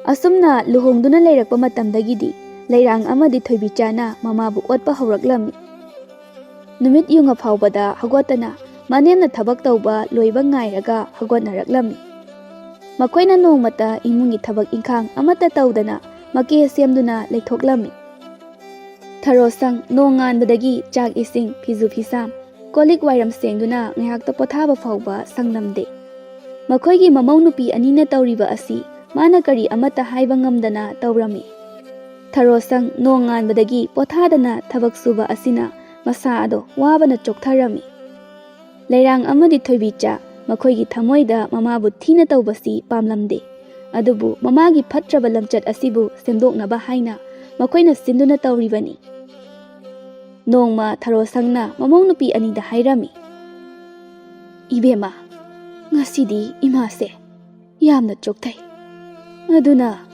ꯑꯁꯨꯝꯅ ꯂꯨꯍꯣꯡꯗꯨꯅ ꯂꯩꯔꯛꯄ ꯃꯇꯝꯗꯒꯤꯗꯤ ꯂꯩꯔꯥꯡ ꯑꯃꯗꯤ ꯊꯣꯏꯕꯤꯆꯥꯅ ꯃꯃꯥꯕꯨ ꯑꯣꯠꯄ ꯍꯧꯔꯛꯂꯝꯃꯤ꯫ ꯅꯨꯃꯤꯠ ꯌꯨꯡꯉ ꯐꯥꯎꯕꯗ ꯍꯧꯒꯠꯇꯅ ꯃꯅꯦꯝꯅ ꯊꯕꯛ ꯇꯧꯕ ꯂꯣꯏꯕ ꯉꯥꯏꯔꯒ ꯍꯧꯒꯠꯅꯔꯛꯂꯝꯃꯤ꯫ ꯃꯈꯣꯏꯅ ꯅꯣꯡꯃꯇ ꯏꯃꯨꯡꯒꯤ ꯊꯕꯛ ꯏꯪꯈꯥꯡ ꯑꯃꯠꯇ ꯇꯧꯗꯅ ꯃꯀꯦ ꯁꯦꯝꯗꯨꯅ ꯂꯩꯊꯣꯛꯂꯝꯃꯤ꯫ ꯊꯔꯣꯁꯪ ꯅꯣꯡ ꯉꯥꯟꯕꯗꯒꯤ ꯆꯥꯛ ꯏꯁꯤꯡ, ꯐꯤꯖꯨ ꯐꯤꯁꯥꯝ, ꯀꯣꯜ ꯂꯤꯛ ꯋꯥꯏꯔꯝ ꯁꯦꯡꯗꯨꯅ ꯉꯥꯏꯍꯥꯛꯇ ꯄꯣꯊꯥꯕ ꯐꯥꯎꯕ ꯁꯪꯂꯝꯗꯦ꯫ ꯃꯈꯣꯏꯒꯤ ꯃꯃꯧ ꯅꯨꯄꯤ ꯑꯅꯤꯅ ꯇꯧꯔꯤꯕ ꯑꯁꯤ ꯃꯥꯅ ꯀꯔꯤ ꯑꯃꯠꯇ ꯍꯥꯏꯕ ꯉꯝꯗꯅ ꯇꯧꯔꯝꯃꯤ꯫ ꯊꯔꯣꯁꯪ ꯅꯣꯡ ꯉꯥꯟꯕꯗꯒꯤ ꯄꯣꯊꯥꯗꯅ ꯊꯕꯛ ꯁꯨꯕ ꯑꯁꯤꯅ ꯃꯁꯥ ꯑꯗꯣ ꯋꯥꯕꯅ ꯆꯣꯛꯊꯔꯝꯃꯤ꯫ ꯂꯩꯔꯥꯡ ꯑꯃꯗꯤ ꯊꯣꯏꯕꯤꯆꯥ ꯃꯈꯣꯏꯒꯤ ꯊꯃꯣꯏꯗ ꯃꯃꯥꯕꯨ ꯊꯤꯅ ꯇꯧꯕꯁꯤ ꯄꯥꯝꯂꯝꯗꯦ꯫ ꯑꯗꯨꯕꯨ ꯃꯃꯥꯒꯤ ꯐꯠꯇ꯭ꯔꯕ ꯂꯝꯆꯠ ꯑꯁꯤꯕꯨ ꯁꯦꯝꯗꯣꯛꯅꯕ ꯍꯥꯏꯅ ꯃꯈꯣꯏꯅ ꯁꯤꯟꯗꯨꯅ ꯇꯧꯔꯤꯕꯅꯤ꯫ ꯅꯣꯡꯃ ꯊꯔꯣꯁꯪꯅ ꯃꯃꯧ ꯅꯨꯄꯤ ꯑꯅꯤꯗ ꯍꯥꯏꯔꯝꯃꯤ, "ꯏꯕꯦꯝꯃ, ꯉꯁꯤꯗꯤ ꯏꯃꯥꯁꯦ ꯌꯥꯝꯅ ꯆꯣꯛꯊꯩ꯫ ꯑꯗꯨꯅ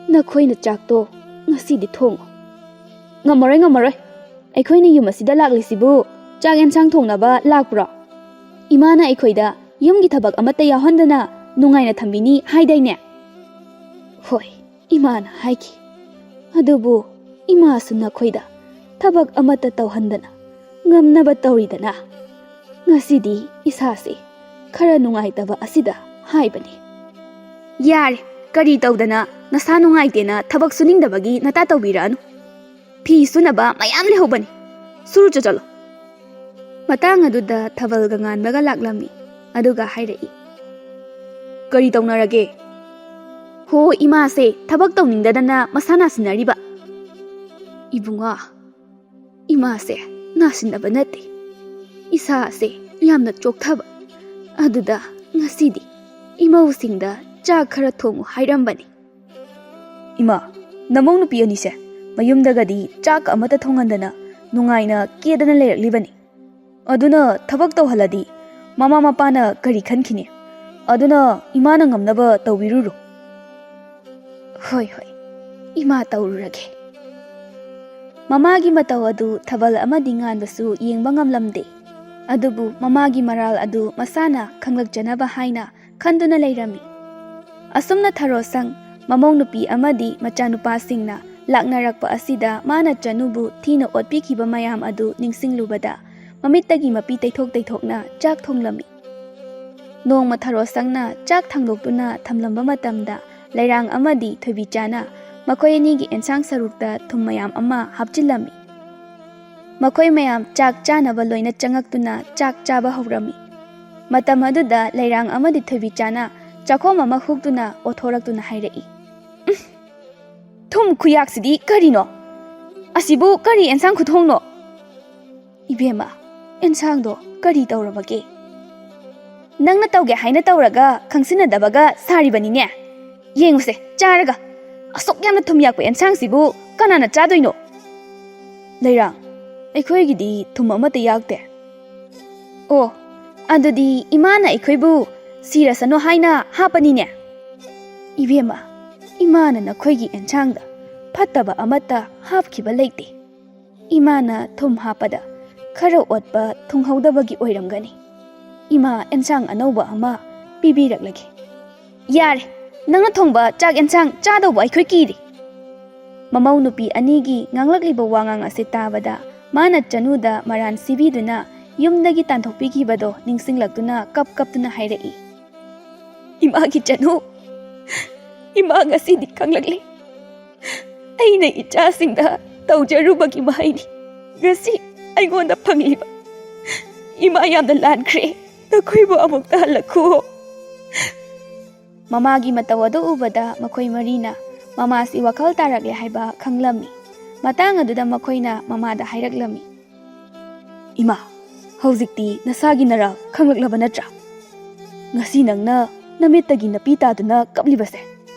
ꯅꯈꯣꯏꯅ ꯆꯥꯛꯇꯣ ꯉꯁꯤꯗꯤ ꯊꯣꯡꯉꯣ꯫" "ꯉꯝꯃꯔꯣꯏ, ꯉꯝꯃꯔꯣꯏ꯫ ꯑꯩꯈꯣꯏꯅ ꯌꯨꯝ ꯑꯁꯤꯗ ꯂꯥꯛꯂꯤꯁꯤꯕꯨ ꯆꯥꯛ ꯌꯦꯟꯁꯥꯡ ꯊꯣꯡꯅꯕ ꯂꯥꯛꯄ꯭ꯔꯣ? ꯏꯃꯥꯅ ꯑꯩꯈꯣꯏꯗ ꯌꯨꯝꯒꯤ ꯊꯕꯛ ꯑꯃꯠꯇ ꯌꯥꯎꯍꯟꯗꯅ ꯅꯨꯡꯉꯥꯏꯅ ꯊꯝꯕꯤꯅꯤ ꯍꯥꯏꯗꯥꯏꯅꯦ?" "ꯍꯣꯏ, ꯏꯃꯥꯅ ꯍꯥꯏꯈꯤ꯫ ꯑꯗꯨꯕꯨ ꯏꯃꯥꯁꯨ ꯅꯈꯣꯏꯗ ꯊꯕꯛ ꯑꯃꯠꯇ ꯇꯧꯍꯟꯗꯅ ꯉꯝꯅꯕ ꯇꯧꯔꯤꯗꯅ꯫ ꯉꯁꯤꯗꯤ ꯏꯁꯥꯁꯦ ꯈꯔ ꯅꯨꯡꯉꯥꯏꯇꯕ ꯑꯁꯤꯗ ꯍꯥꯏꯕꯅꯤ꯫" "ꯌꯥꯔꯦ, ꯀꯔꯤ ꯇꯧꯗꯅ ꯅꯁꯥ ꯅꯨꯡꯉꯥꯏꯇꯦꯅ ꯊꯕꯛ ꯁꯨꯅꯤꯡꯗꯕꯒꯤ ꯅꯇꯥ ꯇꯧꯕꯤꯔꯛꯑꯅꯨ꯫ ꯐꯤ ꯁꯨꯅꯕ ꯃꯌꯥꯝ ꯂꯩꯍꯧꯕꯅꯤ, ꯁꯨꯔꯨꯆꯣ ꯆꯠꯂꯣ꯫" ꯃꯇꯥꯡ ꯑꯗꯨꯗ ꯊꯥꯕꯜꯒ ꯉꯥꯟꯕꯒ ꯂꯥꯛꯂꯝꯃꯤ꯫ ꯑꯗꯨꯒ ꯍꯥꯏꯔꯛꯏ, "ꯀꯔꯤ ꯇꯧꯅꯔꯒꯦ?" "ꯍꯣ, ꯏꯃꯥꯁꯦ ꯊꯕꯛ ꯇꯧꯅꯤꯡꯗꯗꯅ ꯃꯁꯥ ꯅꯥꯁꯤꯟꯅꯔꯤꯕ꯫" "ꯏꯕꯨꯡꯉꯣ, ꯏꯃꯥꯁꯦ ꯅꯥꯁꯤꯟꯅꯕ ꯅꯠꯇꯦ, ꯏꯁꯥꯁꯦ ꯌꯥꯝꯅ ꯆꯣꯛꯊꯕ꯫ ꯑꯗꯨꯗ ꯉꯁꯤꯗꯤ ꯏꯃꯧꯁꯤꯡꯗ ꯆꯥꯛ ꯈꯔ ꯊꯣꯡꯉꯨ ꯍꯥꯏꯔꯝꯕꯅꯤ꯫" "ꯏꯃꯥ, ꯅꯃꯧ ꯅꯨꯄꯤ ꯑꯅꯤꯁꯦ ꯃꯌꯨꯝꯗꯒꯗꯤ ꯆꯥꯛ ꯑꯃꯠꯇ ꯊꯣꯡꯍꯟꯗꯅ ꯅꯨꯡꯉꯥꯏꯅ ꯀꯦꯗꯅ ꯂꯩꯔꯛꯂꯤꯕꯅꯤ꯫ ꯑꯗꯨꯅ ꯊꯕꯛ ꯇꯧꯍꯜꯂꯗꯤ ꯃꯃꯥ ꯃꯄꯥꯅ ꯀꯔꯤ ꯈꯟꯈꯤꯅꯤ? ꯑꯗꯨꯅ ꯏꯃꯥꯅ ꯉꯝꯅꯕ ꯇꯧꯕꯤꯔꯨꯔꯣ꯫" "ꯍꯣꯏ, ꯍꯣꯏ, ꯏꯃꯥ ꯇꯧꯔꯨꯔꯒꯦ꯫" ꯃꯃꯥꯒꯤ ꯃꯇꯧ ꯑꯗꯨ ꯊꯥꯕꯜ ꯑꯃꯗꯤ ꯉꯥꯟꯕꯁꯨ ꯌꯦꯡꯕ ꯉꯝꯂꯝꯗꯦ꯫ ꯑꯗꯨꯕꯨ ꯃꯃꯥꯒꯤ ꯃꯔꯥꯜ ꯑꯗꯨ ꯃꯁꯥꯅ ꯈꯪꯂꯛꯆꯅꯕ ꯍꯥꯏꯅ ꯈꯟꯗꯨꯅ ꯂꯩꯔꯝꯃꯤ꯫ ꯑꯁꯨꯝꯅ ꯊꯔꯣꯁꯪ, ꯃꯃꯧ ꯅꯨꯄꯤ ꯑꯃꯗꯤ ꯃꯆꯥꯅꯨꯄꯥꯁꯤꯡꯅ ꯂꯥꯛꯅꯔꯛꯄ ꯑꯁꯤꯗ ꯃꯥꯅ ꯆꯅꯨꯕꯨ ꯊꯤꯅ ꯑꯣꯠꯄꯤꯈꯤꯕ ꯃꯌꯥꯝ ꯑꯗꯨ ꯅꯤꯡꯁꯤꯡꯂꯨꯕꯗ ꯃꯃꯤꯠꯇꯒꯤ ꯃꯄꯤ ꯇꯩꯊꯣꯛ ꯇꯩꯊꯣꯛꯅ ꯆꯥꯛ ꯊꯣꯡꯂꯝꯃꯤ꯫ ꯅꯣꯡꯃ ꯊꯔꯣꯁꯪꯅ ꯆꯥꯛ ꯊꯥꯡꯗꯣꯛꯇꯨꯅ ꯊꯝꯂꯝꯕ ꯃꯇꯝꯗ ꯂꯩꯔꯥꯡ ꯑꯃꯗꯤ ꯊꯣꯏꯕꯤꯆꯥꯅ ꯃꯈꯣꯏ ꯑꯅꯤꯒꯤ ꯑꯦꯟꯁꯥꯡ ꯁꯔꯨꯛꯇ ꯊꯨꯝ ꯃꯌꯥꯝ ꯑꯃ ꯍꯥꯞꯆꯤꯜꯂꯝꯃꯤ꯫ ꯃꯈꯣꯏ ꯃꯌꯥꯝ ꯆꯥꯛ ꯆꯥꯅꯕ ꯂꯣꯏꯅ ꯆꯪꯉꯛꯇꯨꯅ ꯆꯥꯛ ꯆꯥꯕ ꯍꯧꯔꯝꯃꯤ꯫ ꯃꯇꯝ ꯑꯗꯨꯗ ꯂꯩꯔꯥꯡ ꯑꯃꯗꯤ ꯊꯣꯏꯕꯤꯆꯥꯅ ꯆꯥꯛꯈꯣꯝ ꯑꯃ ꯍꯨꯛꯇꯨꯅ ꯑꯣꯊꯣꯔꯛꯇꯨꯅ ꯍꯥꯏꯔꯛꯏ, "ꯎꯝ, ꯊꯨꯝ ꯈꯨꯌꯥꯛꯁꯤꯗꯤ ꯀꯔꯤꯅꯣ? ꯑꯁꯤꯕꯨ ꯀꯔꯤ ꯑꯦꯟꯁꯥꯡ ꯈꯨꯊꯣꯡꯅꯣ?" "ꯏꯕꯦꯝꯃ, ꯑꯦꯟꯁꯥꯡꯗꯣ ꯀꯔꯤ ꯇꯧꯔꯕꯒꯦ?" "ꯅꯪꯅ ꯇꯧꯒꯦ ꯍꯥꯏꯅ ꯇꯧꯔꯒ ꯈꯪꯁꯤꯟꯅꯗꯕꯒ ꯁꯥꯔꯤꯕꯅꯤꯅꯦ꯫ ꯌꯦꯡꯉꯨꯁꯦ, ꯆꯥꯔꯒ꯫ ꯑꯁꯨꯛ ꯌꯥꯝꯅ ꯊꯨꯝ ꯌꯥꯛꯄ ꯑꯦꯟꯁꯥꯡꯁꯤꯕꯨ ꯀꯅꯥꯅ ꯆꯥꯗꯣꯏꯅꯣ?" "ꯂꯩꯔꯥꯡ, ꯑꯩꯈꯣꯏꯒꯤꯗꯤ ꯊꯨꯝ ꯑꯃꯠꯇ ꯌꯥꯛꯇꯦ꯫" "ꯑꯣ, ꯑꯗꯨꯗꯤ ꯏꯃꯥꯅ ꯑꯩꯈꯣꯏꯕꯨ ꯁꯤꯔꯁꯅꯨ ꯍꯥꯏꯅ ꯍꯥꯞꯄꯅꯤꯅꯦ꯫" "ꯏꯕꯦꯝꯃ, ꯏꯃꯥꯅ ꯅꯈꯣꯏꯒꯤ ꯑꯦꯟꯁꯥꯡꯗ ꯐꯠꯇꯕ ꯑꯃꯠꯇ ꯍꯥꯞꯈꯤꯕ ꯂꯩꯇꯦ꯫ ꯏꯃꯥꯅ ꯊꯨꯝ ꯍꯥꯞꯄꯗ ꯈꯔ ꯑꯣꯠꯄ ꯊꯨꯡꯍꯧꯗꯕꯒꯤ ꯑꯣꯏꯔꯝꯒꯅꯤ꯫ ꯏꯃꯥ ꯑꯦꯟꯁꯥꯡ ꯑꯅꯧꯕ ꯑꯃ ꯄꯤꯕꯤꯔꯛꯂꯒꯦ꯫" "ꯌꯥꯔꯦ, ꯅꯪꯅ ꯊꯣꯡꯕ ꯆꯥꯛ ꯑꯦꯟꯁꯥꯡ ꯆꯥꯗꯧꯕ ꯑꯩꯈꯣꯏ ꯀꯤꯔꯦ꯫" ꯃꯃꯧ ꯅꯨꯄꯤ ꯑꯅꯤꯒꯤ ꯉꯥꯡꯂꯛꯂꯤꯕ ꯋꯥꯉꯥꯡ ꯑꯁꯤ ꯇꯥꯕꯗ ꯃꯥꯅ ꯆꯅꯨꯗ ꯃꯔꯥꯟ ꯁꯤꯕꯤꯗꯨꯅ ꯌꯨꯝꯗꯒꯤ ꯇꯥꯟꯊꯣꯛꯄꯤꯈꯤꯕꯗꯣ ꯅꯤꯡꯁꯤꯡꯂꯛꯇꯨꯅ ꯀꯞ ꯀꯞꯇꯨꯅ ꯍꯥꯏꯔꯛꯏ, "ꯏꯃꯥꯒꯤ ꯆꯅꯨ, ꯏꯃꯥ ꯉꯁꯤꯗꯤ ꯈꯪꯂꯛꯂꯦ꯫ ꯑꯩꯅ ꯏꯆꯥꯁꯤꯡꯗ ꯇꯧꯖꯔꯨꯕꯒꯤ ꯃꯍꯩꯅꯤ ꯉꯁꯤ ꯑꯩꯉꯣꯟꯗ ꯐꯪꯂꯤꯕ꯫ ꯏꯃꯥ ꯌꯥꯝꯅ ꯂꯥꯟꯈ꯭ꯔꯦ꯫ ꯅꯈꯣꯏꯕꯨ ꯑꯃꯨꯛꯇ ꯍꯜꯂꯛꯈꯨꯑꯣ꯫ ꯃꯃꯥꯒꯤ ꯃꯇꯧ ꯑꯗꯨ ꯎꯕꯗ ꯃꯈꯣꯏ ꯃꯔꯤꯅ ꯃꯃꯥꯁꯤ ꯋꯥꯈꯜ ꯇꯥꯔꯛꯂꯦ ꯍꯥꯏꯕ ꯈꯪꯂꯝꯃꯤ꯫ ꯃꯇꯥꯡ ꯑꯗꯨꯗ ꯃꯈꯣꯏꯅ ꯃꯃꯥꯗ ꯍꯥꯏꯔꯛꯂꯝꯃꯤ, "ꯏꯃꯥ, ꯍꯧꯖꯤꯛꯇꯤ ꯅꯁꯥꯒꯤ ꯅꯔꯥꯜ ꯈꯪꯂꯛꯂꯕ ꯅꯠꯇ꯭ꯔꯥ? ꯉꯁꯤ ꯅꯪꯅ ꯅꯃꯤꯠꯇꯒꯤ ꯅꯄꯤ ꯇꯥꯗꯨꯅ ꯀꯞꯂꯤꯕꯁꯦ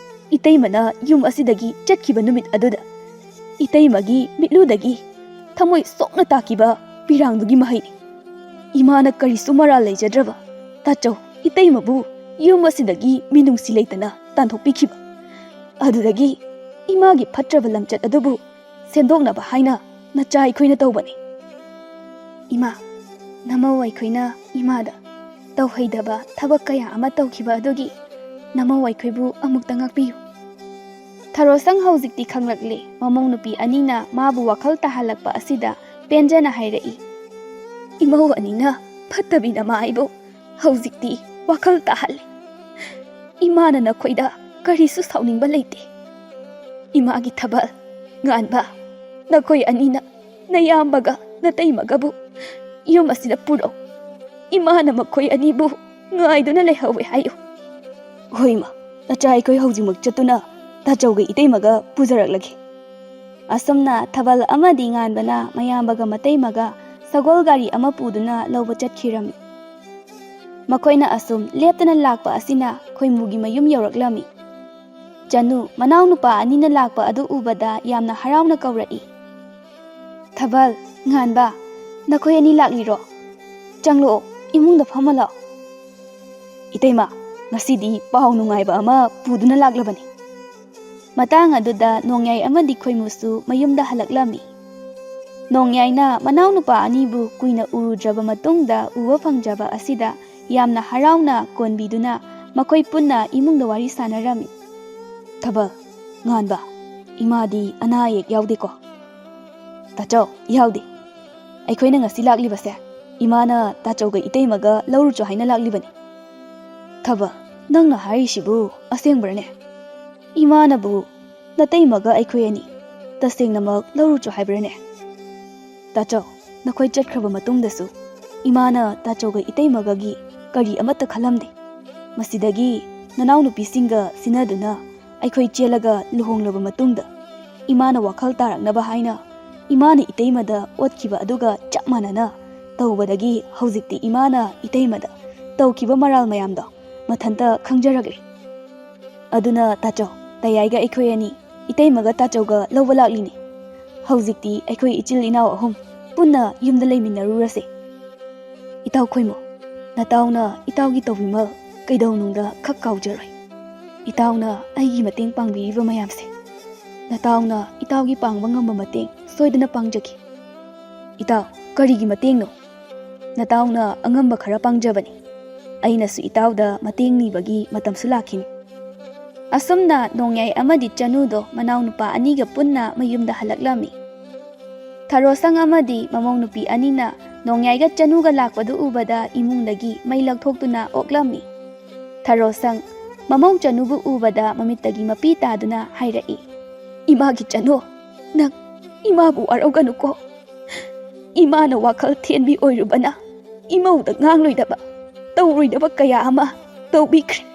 ꯏꯇꯩꯃꯅ ꯌꯨꯝ ꯑꯁꯤꯗꯒꯤ ꯆꯠꯈꯤꯕ ꯅꯨꯃꯤꯠ ꯑꯗꯨꯗ ꯏꯇꯩꯃꯒꯤ ꯃꯤꯠꯂꯨꯗꯒꯤ ꯊꯃꯣꯏ ꯁꯣꯛꯅ ꯇꯥꯈꯤꯕ ꯄꯤꯔꯥꯡꯗꯨꯒꯤ ꯃꯍꯩꯅꯤ꯫ ꯏꯃꯥꯅ ꯀꯔꯤꯁꯨ ꯃꯔꯥꯜ ꯂꯩꯖꯗ꯭ꯔꯕ ꯇꯥꯆꯧ ꯏꯇꯩꯃꯕꯨ ꯌꯨꯝ ꯑꯁꯤꯗꯒꯤ ꯃꯤꯅꯨꯡꯁꯤ ꯂꯩꯇꯅ ꯇꯥꯟꯊꯣꯛꯄꯤꯈꯤꯕ꯫ ꯑꯗꯨꯗꯒꯤ ꯏꯃꯥꯒꯤ ꯐꯠꯇ꯭ꯔꯕ ꯂꯝꯆꯠ ꯑꯗꯨꯕꯨ ꯁꯦꯝꯗꯣꯛꯅꯕ ꯍꯥꯏꯅ ꯅꯆꯥ ꯑꯩꯈꯣꯏꯅ ꯇꯧꯕꯅꯤ꯫ ꯏꯃꯥ, ꯅꯃꯧ ꯑꯩꯈꯣꯏꯅ ꯏꯃꯥꯗ ꯇꯧꯍꯩꯗꯕ ꯊꯕꯛ ꯀꯌꯥ ꯑꯃ ꯇꯧꯈꯤꯕ ꯑꯗꯨꯒꯤ ꯅꯃꯧ ꯑꯩꯈꯣꯏꯕꯨ ꯑꯃꯨꯛꯇ ꯉꯥꯛꯄꯤꯌꯨ꯫" ꯊꯔꯣꯁꯪ ꯍꯧꯖꯤꯛꯇꯤ ꯈꯪꯂꯛꯂꯦ꯫ ꯃꯃꯧ ꯅꯨꯄꯤ ꯑꯅꯤꯅ ꯃꯥꯕꯨ ꯋꯥꯈꯜ ꯇꯥꯍꯜꯂꯛꯄ ꯑꯁꯤꯗ ꯄꯦꯟꯖꯅ ꯍꯥꯏꯔꯛꯏ, "ꯏꯃꯧ ꯑꯅꯤꯅ ꯐꯠꯇꯕꯤ ꯅꯃꯥ ꯑꯩꯕꯨ ꯍꯧꯖꯤꯛꯇꯤ ꯋꯥꯈꯜ ꯇꯥꯍꯜꯂꯦ꯫ ꯏꯃꯥꯅ ꯅꯈꯣꯏꯗ ꯀꯔꯤꯁꯨ ꯁꯥꯎꯅꯤꯡꯕ ꯂꯩꯇꯦ꯫ ꯏꯃꯥꯒꯤ ꯊꯕꯜ, ꯉꯥꯟꯕ, ꯅꯈꯣꯏ ꯑꯅꯤꯅ ꯅꯌꯥꯝꯕꯒ ꯅꯇꯩꯃꯒꯕꯨ ꯌꯨꯝ ꯑꯁꯤꯗ ꯄꯨꯔꯛꯎ꯫ ꯏꯃꯥꯅ ꯃꯈꯣꯏ ꯑꯅꯤꯕꯨ ꯉꯥꯏꯗꯨꯅ ꯂꯩꯍꯧꯋꯦ ꯍꯥꯏꯌꯨ꯫" "ꯍꯣꯏ ꯏꯃꯥ, ꯅꯆꯥ ꯑꯩꯈꯣꯏ ꯍꯧꯖꯤꯛꯃꯛ ꯆꯠꯇꯨꯅ ꯇꯥꯆꯧꯒ ꯏꯇꯩꯃꯒ ꯄꯨꯖꯔꯛꯂꯒꯦ꯫" ꯑꯁꯨꯝꯅ ꯊꯕꯜ ꯑꯃꯗꯤ ꯉꯥꯟꯕꯅ ꯃꯌꯥꯝꯕꯒ ꯃꯇꯩꯃꯒ ꯁꯒꯣꯜ ꯒꯥꯔꯤ ꯑꯃ ꯄꯨꯗꯨꯅ ꯂꯧꯕ ꯆꯠꯈꯤꯔꯝꯃꯤ꯫ ꯃꯈꯣꯏꯅ ꯑꯁꯨꯝ ꯂꯦꯞꯇꯅ ꯂꯥꯛꯄ ꯑꯁꯤꯅ ꯈꯣꯏꯃꯨꯒꯤ ꯃꯌꯨꯝ ꯌꯧꯔꯛꯂꯝꯃꯤ꯫ ꯆꯅꯨ, ꯃꯅꯥꯎꯅꯨꯄꯥ ꯑꯅꯤꯅ ꯂꯥꯛꯄ ꯑꯗꯨ ꯎꯕꯗ ꯌꯥꯝꯅ ꯍꯔꯥꯎꯅ ꯀꯧꯔꯛꯏ, "ꯊꯕꯜ, ꯉꯥꯟꯕ, ꯅꯈꯣꯏ ꯑꯅꯤ ꯂꯥꯛꯂꯤꯔꯣ? ꯆꯪꯂꯛꯑꯣ, ꯏꯃꯨꯡꯗ ꯐꯝꯃ ꯂꯥꯛꯑꯣ꯫" "ꯏꯇꯩꯃ, ꯉꯁꯤꯗꯤ ꯄꯥꯎ ꯅꯨꯡꯉꯥꯏꯕ ꯑꯃ ꯄꯨꯗꯨꯅ ꯂꯥꯛꯂꯕꯅꯤ꯫" ꯃꯇꯥꯡ ꯑꯗꯨꯗ ꯅꯣꯡꯌꯥꯏ ꯑꯃꯗꯤ ꯈꯣꯏꯃꯨꯁꯨ ꯃꯌꯨꯝꯗ ꯍꯜꯂꯛꯂꯝꯃꯤ꯫ ꯅꯣꯡꯌꯥꯏꯅ ꯃꯅꯥꯎꯅꯨꯄꯥ ꯑꯅꯤꯕꯨ ꯀꯨꯏꯅ ꯎꯔꯨꯗ꯭ꯔꯕ ꯃꯇꯨꯡꯗ ꯎꯕ ꯐꯪꯖꯕ ꯑꯁꯤꯗ ꯌꯥꯝꯅ ꯍꯔꯥꯎꯅ ꯀꯣꯟꯕꯤꯗꯨꯅ ꯃꯈꯣꯏ ꯄꯨꯟꯅ ꯏꯃꯨꯡꯗ ꯋꯥꯔꯤ ꯁꯥꯟꯅꯔꯝꯃꯤ꯫ "ꯊꯕꯜ, ꯉꯥꯟꯕ, ꯏꯃꯥꯗꯤ ꯑꯅꯥ ꯑꯌꯦꯛ ꯌꯥꯎꯗꯦꯀꯣ?" "ꯇꯥꯆꯧ, ꯌꯥꯎꯗꯦ꯫ ꯑꯩꯈꯣꯏꯅ ꯉꯁꯤ ꯂꯥꯛꯂꯤꯕꯁꯦ ꯏꯃꯥꯅ ꯇꯥꯆꯧꯒ ꯏꯇꯩꯃꯒ ꯂꯧꯔꯨꯆꯣ ꯍꯥꯏꯅ ꯂꯥꯛꯂꯤꯕꯅꯤ꯫" "ꯊꯕꯜ, ꯅꯪꯅ ꯍꯥꯏꯔꯤꯁꯤꯕꯨ ꯑꯁꯦꯡꯕ꯭ꯔꯅꯦ? ꯏꯃꯥꯅꯕꯨ ꯅꯇꯩꯃꯒ ꯑꯩꯈꯣꯏ ꯑꯅꯤ ꯇꯁꯦꯡꯅꯃꯛ ꯂꯧꯔꯨꯆꯣ ꯍꯥꯏꯕ꯭ꯔꯅꯦ? ꯇꯥꯆꯧ, ꯅꯈꯣꯏ ꯆꯠꯈ꯭ꯔꯕ ꯃꯇꯨꯡꯗꯁꯨ ꯏꯃꯥꯅ ꯇꯥꯆꯧꯒ ꯏꯇꯩꯃꯒꯒꯤ ꯀꯔꯤ ꯑꯃꯠꯇ ꯈꯜꯂꯝꯗꯦ꯫ ꯃꯁꯤꯗꯒꯤ ꯅꯅꯥꯎꯅꯨꯄꯤꯁꯤꯡꯒ ꯁꯤꯟꯅꯗꯨꯅ ꯑꯩꯈꯣꯏ ꯆꯦꯜꯂꯒ ꯂꯨꯍꯣꯡꯂꯕ ꯃꯇꯨꯡꯗ, ꯏꯃꯥꯅ ꯋꯥꯈꯜ ꯇꯥꯔꯛꯅꯕ ꯍꯥꯏꯅ ꯏꯃꯥꯅ ꯏꯇꯩꯃꯗ ꯑꯣꯠꯈꯤꯕ ꯑꯗꯨꯒ ꯆꯞ ꯃꯥꯟꯅꯅ ꯇꯧꯕꯗꯒꯤ, ꯍꯧꯖꯤꯛꯇꯤ ꯏꯃꯥꯅ ꯏꯇꯩꯃꯗ ꯇꯧꯈꯤꯕ ꯃꯔꯥꯜ ꯃꯌꯥꯝꯗꯣ ꯃꯊꯟꯇ ꯈꯪꯖꯔꯛꯂꯦ꯫ ꯑꯗꯨꯅ ꯇꯥꯆꯧ, ꯇꯌꯥꯏꯒ ꯑꯩꯈꯣꯏ ꯑꯅꯤ ꯏꯇꯩꯃꯒ ꯇꯥꯆꯧꯒ ꯂꯧꯕ ꯂꯥꯛꯂꯤꯅꯦ꯫ ꯍꯧꯖꯤꯛꯇꯤ ꯑꯩꯈꯣꯏ ꯏꯆꯤꯜ ꯏꯅꯥꯎ ꯑꯍꯨꯝ ꯄꯨꯟꯅ ꯌꯨꯝꯗ ꯂꯩꯃꯤꯟꯅꯔꯨꯔꯁꯦ꯫ ꯏꯇꯥꯎ ꯈꯣꯏꯃꯣ, ꯅꯇꯥꯎꯅ ꯏꯇꯥꯎꯒꯤ ꯇꯧꯕꯤꯃꯜ ꯀꯩꯗꯧꯅꯨꯡꯗ ꯈꯛ ꯀꯥꯎꯖꯔꯣꯏ꯫ ꯏꯇꯥꯎꯅ ꯑꯩꯒꯤ ꯃꯇꯦꯡ ꯄꯥꯡꯕꯤꯔꯤꯕ ꯃꯌꯥꯝꯁꯦ, ꯅꯇꯥꯎꯅ ꯏꯇꯥꯎꯒꯤ ꯄꯥꯡꯕ ꯉꯝꯕ ꯃꯇꯦꯡ ꯁꯣꯏꯗꯅ ꯄꯥꯡꯖꯒꯦ꯫ ꯏꯇꯥꯎ, ꯀꯔꯤꯒꯤ ꯃꯇꯦꯡꯅꯣ? ꯅꯇꯥꯎꯅ ꯑꯉꯝꯕ ꯈꯔ ꯄꯥꯡꯖꯕꯅꯤ꯫ ꯑꯩꯅꯁꯨ ꯏꯇꯥꯎꯗ ꯃꯇꯦꯡ ꯅꯤꯕꯒꯤ ꯃꯇꯝꯁꯨ ꯂꯥꯛꯈꯤꯅꯤ꯫ ꯑꯁꯨꯝꯅ ꯅꯣꯡꯌꯥꯏ ꯑꯃꯗꯤ ꯆꯅꯨꯗꯣ ꯃꯅꯥꯎꯅꯨꯄꯥ ꯑꯅꯤꯒ ꯄꯨꯟꯅ ꯃꯌꯨꯝꯗ ꯍꯜꯂꯛꯂꯝꯃꯤ꯫ ꯊꯔꯣꯁꯪ ꯑꯃꯗꯤ ꯃꯃꯧ ꯅꯨꯄꯤ ꯑꯅꯤꯅ ꯅꯣꯡꯌꯥꯏꯒ ꯆꯅꯨꯒ ꯂꯥꯛꯄꯗꯨ ꯎꯕꯗ ꯏꯃꯨꯡꯗꯒꯤ ꯃꯩ ꯂꯧꯊꯣꯛꯇꯨꯅ ꯑꯣꯛꯂꯝꯃꯤ꯫ ꯊꯔꯣꯁꯪ ꯃꯃꯧ ꯆꯅꯨꯕꯨ ꯎꯕꯗ ꯃꯃꯤꯠꯇꯒꯤ ꯃꯄꯤ ꯇꯥꯗꯨꯅ ꯍꯥꯏꯔꯛꯏ, "ꯏꯃꯥꯒꯤ ꯆꯅꯨ, ꯅꯪ ꯏꯃꯥꯕꯨ ꯋꯥꯔꯧꯒꯅꯨꯀꯣ꯫ ꯏꯃꯥꯅ ꯋꯥꯈꯜ ꯊꯦꯟꯕꯤ ꯑꯣꯏꯔꯨꯕꯅ ꯏꯃꯧꯗ ꯉꯥꯡꯂꯣꯏꯗꯕ, ꯇꯧꯔꯣꯏꯗꯕ ꯀꯌꯥ ꯑꯃ ꯇꯧꯕꯤꯈ꯭ꯔꯦ꯫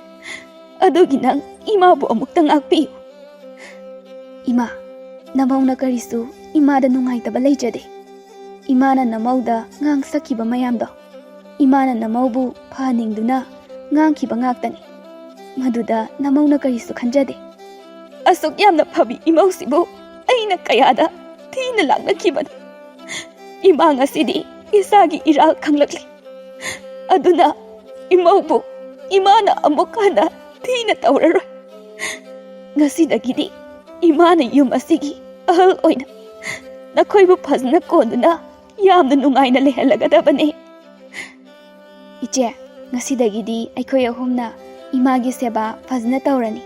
ꯑꯗꯨꯒꯤ ꯅꯪ ꯏꯃꯥꯕꯨ ꯑꯃꯨꯛꯇ ꯉꯥꯛꯄꯤꯌꯨ꯫" "ꯏꯃꯥ, ꯅꯃꯧꯅ ꯀꯔꯤꯁꯨ ꯏꯃꯥꯗ ꯅꯨꯡꯉꯥꯏꯇꯕ ꯂꯩꯖꯗꯦ꯫ ꯏꯃꯥꯅ ꯅꯃꯧꯗ ꯉꯥꯡꯁꯛꯈꯤꯕ ꯃꯌꯥꯝꯗꯣ ꯏꯃꯥꯅ ꯅꯃꯧꯕꯨ ꯐꯍꯟꯅꯤꯡꯗꯨꯅ ꯉꯥꯡꯈꯤꯕ ꯉꯥꯛꯇꯅꯤ꯫ ꯃꯗꯨꯗ ꯅꯃꯧꯅ ꯀꯔꯤꯁꯨ ꯈꯟꯖꯗꯦ꯫ ꯑꯁꯨꯛ ꯌꯥꯝꯅ ꯐꯕꯤ ꯏꯃꯧꯁꯤꯕꯨ ꯑꯩꯅ ꯀꯌꯥꯗ ꯊꯤꯅ ꯂꯥꯛꯅꯈꯤꯕꯅꯤ꯫ ꯏꯃꯥ, ꯉꯁꯤꯗꯤ ꯏꯁꯥꯒꯤ ꯏꯔꯥꯜ ꯈꯪꯂꯛꯂꯤ꯫ ꯑꯗꯨꯅ ꯏꯃꯧꯕꯨ ꯏꯃꯥꯅ ꯑꯃꯨꯛ ꯍꯟꯅ ꯊꯤꯅ ꯇꯧꯔꯔꯣꯏ꯫ ꯉꯁꯤꯗꯒꯤꯗꯤ ꯏꯃꯥꯅ ꯌꯨꯝ ꯑꯁꯤꯒꯤ ꯑꯍꯜ ꯑꯣꯏꯅ ꯅꯈꯣꯏꯕꯨ ꯐꯖꯅ ꯀꯣꯟꯗꯨꯅ ꯌꯥꯝꯅ ꯅꯨꯡꯉꯥꯏꯅ ꯂꯩꯍꯜꯂꯒꯗꯕꯅꯦ꯫" "ꯏꯆꯦ, ꯉꯁꯤꯗꯒꯤꯗꯤ ꯑꯩꯈꯣꯏ ꯑꯍꯨꯝꯅ ꯏꯃꯥꯒꯤ ꯁꯦꯕꯥ ꯐꯖꯅ ꯇꯧꯔꯅꯤ꯫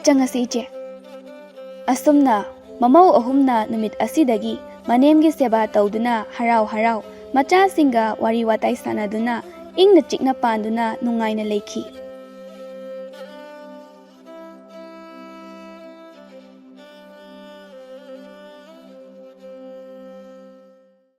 ꯆꯪꯉꯁꯤ, ꯏꯆꯦ꯫" ꯑꯁꯨꯝꯅ ꯃꯃꯧ ꯑꯍꯨꯝꯅ ꯅꯨꯃꯤꯠ ꯑꯁꯤꯗꯒꯤ ꯃꯅꯦꯝꯒꯤ ꯁꯦꯕꯥ ꯇꯧꯗꯨꯅ ꯍꯔꯥꯎ ꯍꯔꯥꯎ ꯃꯆꯥꯁꯤꯡꯒ ꯋꯥꯔꯤ ꯋꯥꯇꯥꯏ ꯁꯥꯟꯅꯗꯨꯅ ꯏꯪꯅ ꯆꯤꯛꯅ ꯄꯥꯟꯗꯨꯅ ꯅꯨꯡꯉꯥꯏꯅ ꯂꯩꯈꯤ꯫